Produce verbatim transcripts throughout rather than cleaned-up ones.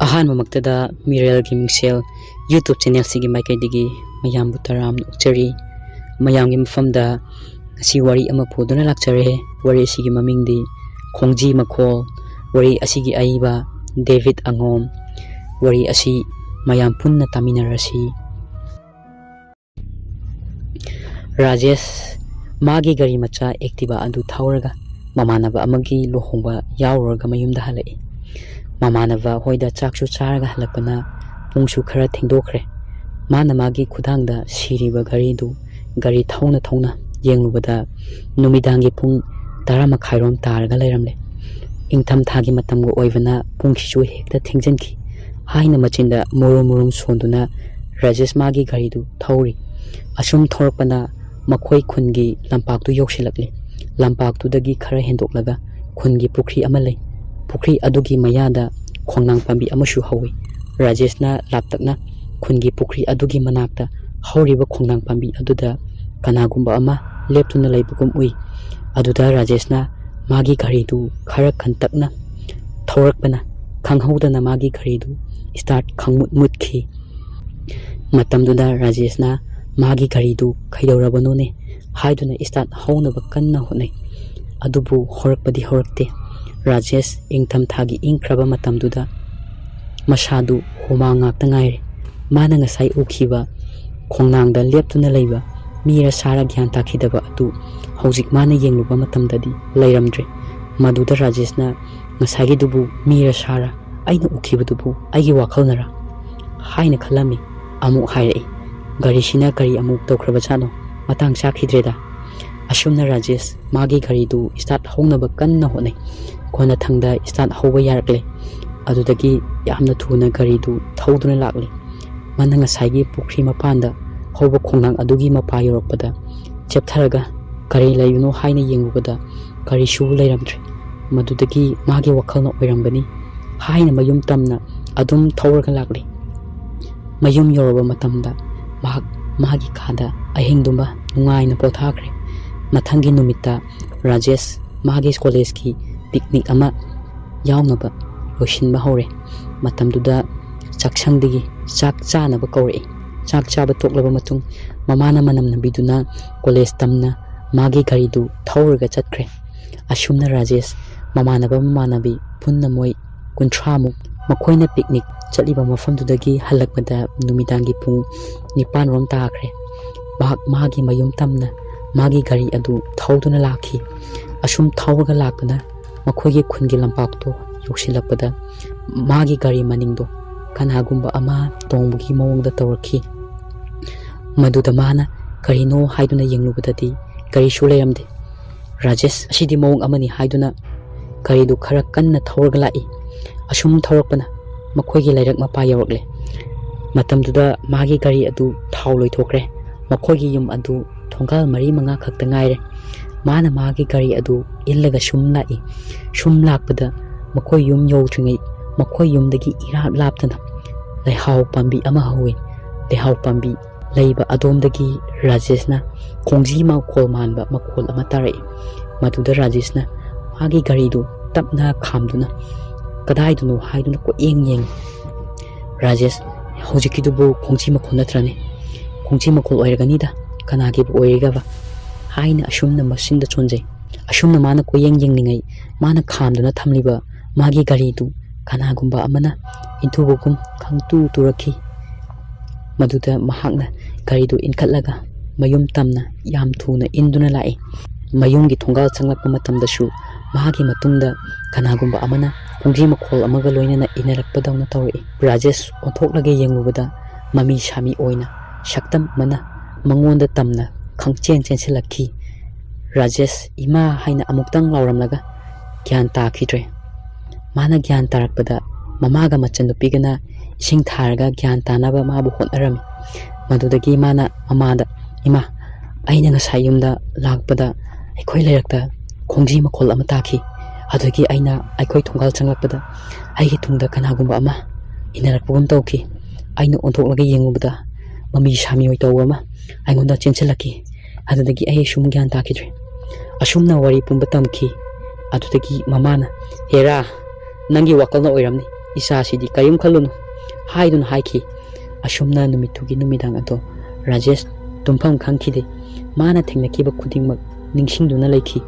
ꯑꯍꯥꯟꯕꯃꯛꯇꯗ ꯃꯤꯔꯦꯜꯒꯤ ꯃꯤꯡꯁꯦꯜ YouTube ꯆꯦꯅꯦꯜꯁꯤꯒꯤ ꯃꯥꯏꯀꯩꯗꯒꯤ ꯃꯌꯥꯝꯕꯨ ꯇꯔꯥꯝꯅ ꯑꯣꯛꯆꯔꯤ꯫ ꯃꯌꯥꯝꯒꯤ ꯃꯐꯝꯗ ꯉꯁꯤ ꯋꯥꯔꯤ ꯑꯃ ꯄꯨꯗꯨꯅ ꯂꯥꯛꯆꯔꯦ꯫ ꯋꯥꯔꯤ ꯑꯁꯤꯒꯤ ꯃꯃꯤꯡꯗꯤ ꯈꯣꯡꯖꯤ ꯃꯈꯣꯜ꯫ ꯋꯥꯔꯤ ꯑꯁꯤꯒꯤ ꯑꯏꯕ ꯗꯦꯕꯤꯠ ꯑꯉꯣꯝ꯫ ꯋꯥꯔꯤ ꯑꯁꯤ ꯃꯌꯥꯝ ꯄꯨꯟꯅ ꯇꯥꯃꯤꯟꯅꯔꯁꯤ꯫ ꯔꯥꯖꯦꯁ ꯃꯥꯒꯤ ꯒꯥꯔꯤ ꯃꯆꯥ Activa ꯑꯗꯨ ꯊꯧꯔꯒ ꯃꯃꯥꯟꯅꯕ ꯑꯃꯒꯤ ꯂꯨꯍꯣꯡꯕ ꯌꯥꯎꯔꯨꯔꯒ ꯃꯌꯨꯝꯗ ꯍꯜꯂꯛꯏ꯫ ꯃꯃꯥꯟꯅꯕ ꯍꯣꯏꯗ ꯆꯥꯛꯁꯨ ꯆꯥꯔꯒ ꯍꯜꯂꯛꯄꯅ ꯄꯨꯡꯁꯨ ꯈꯔ ꯊꯦꯡꯗꯣꯛꯈ꯭ꯔꯦ꯫ ꯃꯥꯅ ꯃꯥꯒꯤ ꯈꯨꯊꯥꯡꯗ ꯁꯤꯔꯤꯕ ꯘꯔꯤꯗꯨ ꯒꯥꯔꯤ ꯊꯧꯅ ꯊꯧꯅ ꯌꯦꯡꯂꯨꯕꯗ ꯅꯨꯃꯤꯗꯥꯡꯒꯤ ꯄꯨꯡ ꯇꯔꯥ ꯃꯈꯥꯏꯔꯣꯝ ꯇꯥꯔꯒ ꯂꯩꯔꯝꯂꯦ꯫ ꯏꯪꯊꯝꯊꯥꯒꯤ ꯃꯇꯝꯒ ꯑꯣꯏꯕꯅ ꯄꯨꯡꯁꯤꯁꯨ ꯍꯦꯛꯇ ꯊꯦꯡꯖꯤꯟꯈꯤ꯫ ꯍꯥꯏꯅ ꯃꯆꯤꯟꯗ ꯃꯨꯔꯨꯝ ꯃꯨꯔꯨꯝ ꯁꯣꯟꯗꯨꯅ ꯔꯥꯖꯦꯁ ꯃꯥꯒꯤ ꯒꯥꯔꯤꯗꯨ ꯊꯧꯔꯤ꯫ ꯑꯁꯨꯝ ꯊꯧꯔꯛꯄꯅ ꯃꯈꯣꯏ ꯈꯨꯟꯒꯤ ꯂꯝꯄꯥꯛꯇꯨ ꯌꯧꯁꯤꯜꯂꯛꯂꯤ꯫ ꯂꯝꯄꯥꯛꯇꯨꯗꯒꯤ ꯈꯔ ꯍꯦꯟꯗꯣꯛꯂꯒ ꯈꯨꯟꯒꯤ ꯄꯨꯈ꯭ꯔꯤ ꯑꯃ ꯂꯩ꯫ ꯄꯨꯈ꯭ꯔꯤ ꯑꯗꯨꯒꯤ ꯃꯌꯥꯗ ꯈꯣꯡꯅꯥꯡ ꯄꯥꯝꯕꯤ ꯑꯃꯁꯨ ꯍꯧꯏ꯫ ꯔꯥꯖꯦꯁꯅ ꯂꯥꯞꯇꯛꯅ ꯈꯨꯟꯒꯤ ꯄꯨꯈ꯭ꯔꯤ ꯑꯗꯨꯒꯤ ꯃꯅꯥꯛꯇ ꯍꯧꯔꯤꯕ ꯈꯣꯡꯅꯥꯡ ꯄꯥꯝꯕꯤ ꯑꯗꯨꯗ ꯀꯅꯥꯒꯨꯝꯕ ꯑꯃ ꯂꯦꯞꯇꯨꯅ ꯂꯩꯕꯒꯨꯝ ꯎꯏ꯫ ꯑꯗꯨꯗ ꯔꯥꯖꯦꯁꯅ ꯃꯥꯒꯤ ꯘꯔꯤꯗꯨ ꯈꯔ ꯀꯟꯇꯛꯅ ꯊꯧꯔꯛꯄꯅ ꯈꯪꯍꯧꯗꯅ ꯃꯥꯒꯤ ꯘꯔꯤꯗꯨ start ꯈꯪꯃꯨꯠ ꯃꯨꯠꯈꯤ꯫ ꯃꯇꯝꯗꯨꯗ ꯔꯥꯖꯦꯁꯅ ꯃꯥꯒꯤ ꯘꯔꯤꯗꯨ "ꯀꯩꯗꯧꯔꯕꯅꯣꯅꯦ?" ꯍꯥꯏꯗꯨꯅ start ꯍꯧꯅꯕ ꯀꯟꯅ ꯍꯣꯠꯅꯩ꯫ ꯑꯗꯨꯕꯨ ꯍꯧꯔꯛꯄꯗꯤ ꯍꯧꯔꯛꯇꯦ꯫ ꯔꯥꯖꯦꯁ ꯏꯪꯊꯝꯊꯥꯒꯤ ꯏꯪꯈ꯭ꯔꯕ ꯃꯇꯝꯗꯨꯗ ꯃꯁꯥꯗꯨ ꯍꯨꯃꯥꯡ ꯉꯥꯛꯇ ꯉꯥꯏꯔꯦ꯫ ꯃꯥꯅ ꯉꯁꯥꯏ ꯎꯈꯤꯕ ꯈꯣꯡꯅꯥꯡꯗ ꯂꯦꯞꯇꯨꯅ ꯂꯩꯕ ꯃꯤꯔ ꯁꯥꯔ ꯒ꯭ꯌꯥꯟ ꯇꯥꯈꯤꯗꯕ ꯑꯗꯨ ꯍꯧꯖꯤꯛ ꯃꯥꯅ ꯌꯦꯡꯂꯨꯕ ꯃꯇꯝꯗꯗꯤ ꯂꯩꯔꯝꯗ꯭ꯔꯦ꯫ ꯃꯗꯨꯗ ꯔꯥꯖꯦꯁꯅ "ꯉꯁꯥꯏꯒꯤꯗꯨꯕꯨ ꯃꯤꯔ ꯁꯥꯔ? ꯑꯩꯅ ꯎꯈꯤꯕꯗꯨꯕꯨ ꯑꯩꯒꯤ ꯋꯥꯈꯜꯅꯔ?" ꯍꯥꯏꯅ ꯈꯜꯂꯝꯃꯤ꯫ ꯑꯃꯨꯛ ꯍꯥꯏꯔꯛꯏ, "ꯒꯥꯔꯤꯁꯤꯅ ꯀꯔꯤ ꯑꯃꯨꯛ ꯇꯧꯈ꯭ꯔꯕꯖꯥꯠꯅꯣ? ꯃꯇꯥꯡ ꯆꯥꯈꯤꯗ꯭ꯔꯦꯗ!" ꯑꯁꯨꯝꯅ ꯔꯥꯖꯦꯁ ꯃꯥꯒꯤ ꯒꯥꯔꯤꯗꯨ start ꯍꯧꯅꯕ ꯀꯟꯅ ꯍꯣꯠꯅꯩ꯫ ꯀꯣꯟꯅꯊꯪꯗ start ꯍꯧꯕ ꯌꯥꯔꯛꯂꯦ꯫ ꯑꯗꯨꯗꯒꯤ ꯌꯥꯝꯅ ꯊꯨꯅ ꯒꯥꯔꯤꯗꯨ ꯊꯧꯗꯨꯅ ꯂꯥꯛꯂꯤ꯫ ꯃꯥꯅ ꯉꯁꯥꯏꯒꯤ ꯄꯨꯈ꯭ꯔꯤ ꯃꯄꯥꯟꯗ ꯍꯧꯕ ꯈꯣꯡꯅꯥꯡ ꯑꯗꯨꯒꯤ ꯃꯄꯥ ꯌꯧꯔꯛꯄꯗ ꯆꯦꯞꯊꯔꯒ ꯀꯔꯤ ꯂꯩꯕꯅꯣ ꯍꯥꯏꯅ ꯌꯦꯡꯂꯨꯕꯗ ꯀꯔꯤꯁꯨ ꯂꯩꯔꯝꯗ꯭ꯔꯦ꯫ ꯃꯗꯨꯗꯒꯤ ꯃꯥꯒꯤ ꯋꯥꯈꯜꯅ ꯑꯣꯏꯔꯝꯒꯅꯤ ꯍꯥꯏꯅ ꯃꯌꯨꯝ ꯇꯝꯅ ꯑꯗꯨꯝ ꯊꯧꯔꯒ ꯂꯥꯛꯂꯤ꯫ ꯃꯌꯨꯝ ꯌꯧꯔꯕ ꯃꯇꯝꯗ ꯃꯍꯥꯛ ꯃꯥꯒꯤ ꯀꯥꯗ ꯑꯍꯤꯡꯗꯨꯃ ꯅꯨꯡꯉꯥꯏꯅ ꯄꯣꯊꯥꯈ꯭ꯔꯦ꯫ ꯃꯊꯪꯒꯤ ꯅꯨꯃꯤꯠꯇ ꯔꯥꯖꯦꯁ ꯃꯥꯒꯤ ꯀꯣꯂꯦꯖꯀꯤ picnic ꯑꯃ ꯌꯥꯎꯅꯕ ꯂꯣꯏꯁꯤꯟꯕ ꯍꯧꯔꯦ꯫ ꯃꯇꯝꯗꯨꯗ ꯆꯥꯛꯁꯪꯗꯒꯤ ꯆꯥꯛ ꯆꯥꯅꯕ ꯀꯧꯔꯛꯏ꯫ ꯆꯥꯛ ꯆꯥꯕ ꯇꯣꯛꯂꯕ ꯃꯇꯨꯡ ꯃꯃꯥꯅ ꯃꯅꯝ ꯅꯝꯕꯤꯗꯨꯅ ꯀꯣꯂꯦꯖ ꯇꯝꯅ ꯃꯥꯒꯤ ꯒꯥꯔꯤꯗꯨ ꯊꯧꯔꯒ ꯆꯠꯈ꯭ꯔꯦ꯫ ꯑꯁꯨꯝꯅ ꯔꯥꯖꯦꯁ ꯃꯃꯥꯟꯅꯕ ꯃꯃꯥꯟꯅꯕꯤ ꯄꯨꯟꯅ ꯃꯣꯏ ꯀꯨꯟꯊ꯭ꯔꯥꯃꯨꯛ ꯃꯈꯣꯏꯅ ꯄꯤꯛꯅꯤꯛ ꯆꯠꯂꯤꯕ ꯃꯐꯝꯗꯨꯗꯒꯤ ꯍꯜꯂꯛꯄꯗ ꯅꯨꯃꯤꯗꯥꯡꯒꯤ ꯄꯨꯡ ꯅꯤꯄꯥꯟ ꯔꯣꯝ ꯇꯥꯈ꯭ꯔꯦ꯫ ꯃꯍꯥꯛ ꯃꯥꯒꯤ ꯃꯌꯨꯝ ꯇꯝꯅ ꯃꯥꯒꯤ ꯒꯥꯔꯤ ꯑꯗꯨ ꯊꯧꯗꯨꯅ ꯂꯥꯛꯈꯤ꯫ ꯑꯁꯨꯝ ꯊꯧꯔꯒ ꯂꯥꯛꯇꯨꯅ ꯃꯈꯣꯏꯒꯤ ꯈꯨꯟꯒꯤ ꯂꯝꯄꯥꯛꯇꯨ ꯌꯧꯁꯤꯜꯂꯛꯄꯗ ꯃꯥꯒꯤ ꯒꯥꯔꯤ ꯃꯅꯤꯡꯗꯣ ꯀꯅꯥꯒꯨꯝꯕ ꯑꯃ ꯇꯣꯡꯕꯒꯤ ꯃꯑꯣꯡꯗ ꯇꯧꯔꯛꯈꯤ꯫ ꯃꯗꯨꯗ ꯃꯥꯅ ꯀꯔꯤꯅꯣ ꯍꯥꯏꯗꯨꯅ ꯌꯦꯡꯂꯨꯕꯗꯗꯤ ꯀꯔꯤꯁꯨ ꯂꯩꯔꯝꯗꯦ꯫ ꯔꯥꯖꯦꯁ, ꯑꯁꯤꯗꯤ ꯃꯑꯣꯡ ꯑꯃꯅꯤ ꯍꯥꯏꯗꯨꯅ ꯒꯥꯔꯤꯗꯨ ꯈꯔ ꯀꯟꯅ ꯊꯧꯔꯒ ꯂꯥꯛꯏ꯫ ꯑꯁꯨꯝ ꯊꯧꯔꯛꯄꯅ ꯃꯈꯣꯏꯒꯤ ꯂꯩꯔꯛ ꯃꯄꯥ ꯌꯧꯔꯛꯂꯦ꯫ ꯃꯇꯝꯗꯨꯗ ꯃꯥꯒꯤ ꯒꯥꯔꯤ ꯑꯗꯨ ꯊꯥꯎ ꯂꯣꯏꯊꯣꯛꯈ꯭ꯔꯦ꯫ ꯃꯈꯣꯏꯒꯤ ꯌꯨꯝ ꯑꯗꯨ ꯊꯣꯡꯒꯥꯜ ꯃꯔꯤ ꯃꯉꯥ ꯈꯛꯇ ꯉꯥꯏꯔꯦ꯫ ꯃꯥꯅ ꯃꯥꯒꯤ ꯒꯥꯔꯤ ꯑꯗꯨ ꯏꯜꯂꯒ ꯁꯨꯝ ꯂꯥꯛꯏ꯫ ꯁꯨꯝ ꯂꯥꯛꯄꯗ ꯃꯈꯣꯏ ꯌꯨꯝ ꯌꯧꯗ꯭ꯔꯤꯉꯩ ꯃꯈꯣꯏ ꯌꯨꯝꯗꯒꯤ ꯏꯔꯥꯞ ꯂꯥꯞꯇꯅ ꯂꯩꯍꯥꯎ ꯄꯥꯝꯕꯤ ꯑꯃ ꯍꯧꯋꯤ꯫ ꯂꯩꯍꯥꯎ ꯄꯥꯝꯕꯤ ꯂꯩꯕ ꯑꯗꯣꯝꯗꯒꯤ ꯔꯥꯖꯦꯁꯅ ꯈꯣꯡꯖꯤ ꯃꯈꯣꯜ ꯃꯥꯟꯕ ꯃꯈꯣꯜ ꯑꯃ ꯇꯥꯔꯛꯏ꯫ ꯃꯗꯨꯗ ꯔꯥꯖꯦꯁꯅ ꯃꯥꯒꯤ ꯒꯥꯔꯤꯗꯨ ꯇꯞꯅ ꯈꯥꯝꯗꯨꯅ ꯀꯗꯥꯏꯗꯅꯣ ꯍꯥꯏꯗꯨꯅ ꯀꯣꯏꯌꯦꯡ ꯌꯦꯡꯉꯤ꯫ "ꯔꯥꯖꯦꯁ, ꯍꯧꯖꯤꯛꯀꯤꯗꯨꯕꯨ ꯈꯣꯡꯖꯤ ꯃꯈꯣꯜ ꯅꯠꯇ꯭ꯔꯅꯦ? ꯈꯣꯡꯖꯤ ꯃꯈꯣꯜ ꯑꯣꯏꯔꯒꯅꯤꯗ, ꯀꯅꯥꯒꯤꯕꯨ ꯑꯣꯏꯔꯤꯒꯕ?" ꯍꯥꯏꯅ ꯑꯁꯨꯝꯅ ꯃꯆꯤꯟꯗ ꯆꯣꯟꯖꯩ꯫ ꯑꯁꯨꯝꯅ ꯃꯥꯅ ꯀꯣꯏꯌꯦꯡ ꯌꯦꯡꯂꯤꯉꯩ ꯃꯥꯅ ꯈꯥꯝꯗꯨꯅ ꯊꯝꯂꯤꯕ ꯃꯥꯒꯤ ꯒꯥꯔꯤꯗꯨ ꯀꯅꯥꯒꯨꯝꯕ ꯑꯃꯅ ꯏꯟꯊꯨꯕꯒꯨꯝ ꯈꯪꯇꯨ ꯇꯨꯔꯛꯈꯤ꯫ ꯃꯗꯨꯗ ꯃꯍꯥꯛꯅ ꯒꯥꯔꯤꯗꯨ ꯏꯟꯈꯠꯂꯒ ꯃꯌꯨꯝ ꯇꯝꯅ ꯌꯥꯝ ꯊꯨꯅ ꯏꯟꯗꯨꯅ ꯂꯥꯛꯏ꯫ ꯃꯌꯨꯝꯒꯤ ꯊꯣꯡꯒꯥꯜ ꯆꯪꯂꯛꯄ ꯃꯇꯝꯗꯁꯨ ꯃꯍꯥꯛꯀꯤ ꯃꯇꯨꯡꯗ ꯀꯅꯥꯒꯨꯝꯕ ꯑꯃꯅ ꯈꯣꯡꯖꯤ ꯃꯈꯣꯜ ꯑꯃꯒ ꯂꯣꯏꯅꯅ ꯏꯟꯅꯔꯛꯄꯗꯧꯅ ꯇꯧꯔꯛꯏ꯫ ꯔꯥꯖꯦꯁ ꯑꯣꯟꯊꯣꯛꯂꯒ ꯌꯦꯡꯂꯨꯕꯗ ꯃꯃꯤ ꯁꯥꯃꯤ ꯑꯣꯏꯅ ꯁꯛꯇꯝ ꯑꯃꯅ ꯃꯉꯣꯟꯗ ꯇꯝꯅ ꯈꯪꯆꯦꯟ ꯆꯦꯟꯁꯤꯜꯂꯛꯈꯤ꯫ ꯔꯥꯖꯦꯁ "ꯏꯃꯥ" ꯍꯥꯏꯅ ꯑꯃꯨꯛꯇꯪ ꯂꯥꯎꯔꯝꯂꯒ ꯒ꯭ꯌꯥꯟ ꯇꯥꯈꯤꯗ꯭ꯔꯦ꯫ ꯃꯥꯅ ꯒ꯭ꯌꯥꯟ ꯇꯥꯔꯛꯄꯗ ꯃꯃꯥꯒ ꯃꯆꯟꯅꯨꯄꯤꯒꯅ ꯏꯁꯤꯡ ꯊꯥꯔꯒ ꯒ꯭ꯌꯥꯟ ꯇꯥꯅꯕ ꯃꯥꯕꯨ ꯍꯣꯠꯅꯔꯝꯃꯤ꯫ ꯃꯗꯨꯗꯒꯤ ꯃꯥꯅ ꯃꯃꯥꯗ, "ꯏꯃꯥ, ꯑꯩꯅ ꯉꯁꯥꯏ ꯌꯨꯝꯗ ꯂꯥꯛꯄꯗ ꯑꯩꯈꯣꯏ ꯂꯩꯔꯛꯇ ꯈꯣꯡꯖꯤ ꯃꯈꯣꯜ ꯑꯃ ꯇꯥꯈꯤ꯫ ꯑꯗꯨꯗꯒꯤ ꯑꯩꯅ ꯑꯩꯈꯣꯏ ꯊꯣꯡꯒꯥꯜ ꯆꯪꯂꯛꯄꯗ ꯑꯩꯒꯤ ꯇꯨꯡꯗ ꯀꯅꯥꯒꯨꯝꯕ ꯑꯃ ꯏꯟꯅꯔꯛꯄꯒꯨꯝ ꯇꯧꯈꯤ꯫ ꯑꯩꯅ ꯑꯣꯟꯊꯣꯛꯂꯒ ꯌꯦꯡꯉꯨꯕꯗ ꯃꯃꯤ ꯁꯥꯃꯤ ꯑꯣꯏ ꯇꯧꯕ ꯑꯃ ꯑꯩꯉꯣꯟꯗ ꯆꯦꯟꯁꯤꯜꯂꯛꯈꯤ꯫ ꯑꯗꯨꯗꯒꯤ ꯑꯩ ꯁꯨꯝ ꯒ꯭ꯌꯥꯟ ꯇꯥꯈꯤꯗ꯭ꯔꯦ꯫" ꯑꯁꯨꯝꯅ ꯋꯥꯔꯤ ꯄꯨꯝꯕ ꯇꯝꯈꯤ꯫ ꯑꯗꯨꯗꯒꯤ ꯃꯃꯥꯅ, "ꯍꯦꯔꯥ, "ꯅꯪꯒꯤ ꯋꯥꯈꯜꯅ ꯑꯣꯏꯔꯝꯅꯤ, ꯏꯆꯥꯁꯤꯗꯤ ꯀꯔꯤꯝ ꯈꯜꯂꯨꯅꯨ" ꯍꯥꯏꯗꯨꯅ ꯍꯥꯏꯈꯤ꯫ ꯑꯁꯨꯝꯅ ꯅꯨꯃꯤꯠꯇꯨꯒꯤ ꯅꯨꯃꯤꯗꯥꯡ ꯑꯗꯣ ꯔꯥꯖꯦꯁ ꯇꯨꯝꯐꯝ ꯈꯪꯈꯤꯗꯦ꯫ ꯃꯥꯅ ꯊꯦꯡꯅꯈꯤꯕ ꯈꯨꯗꯤꯡꯃꯛ ꯅꯤꯡꯁꯤꯡꯗꯨꯅ ꯂꯩꯈꯤ꯫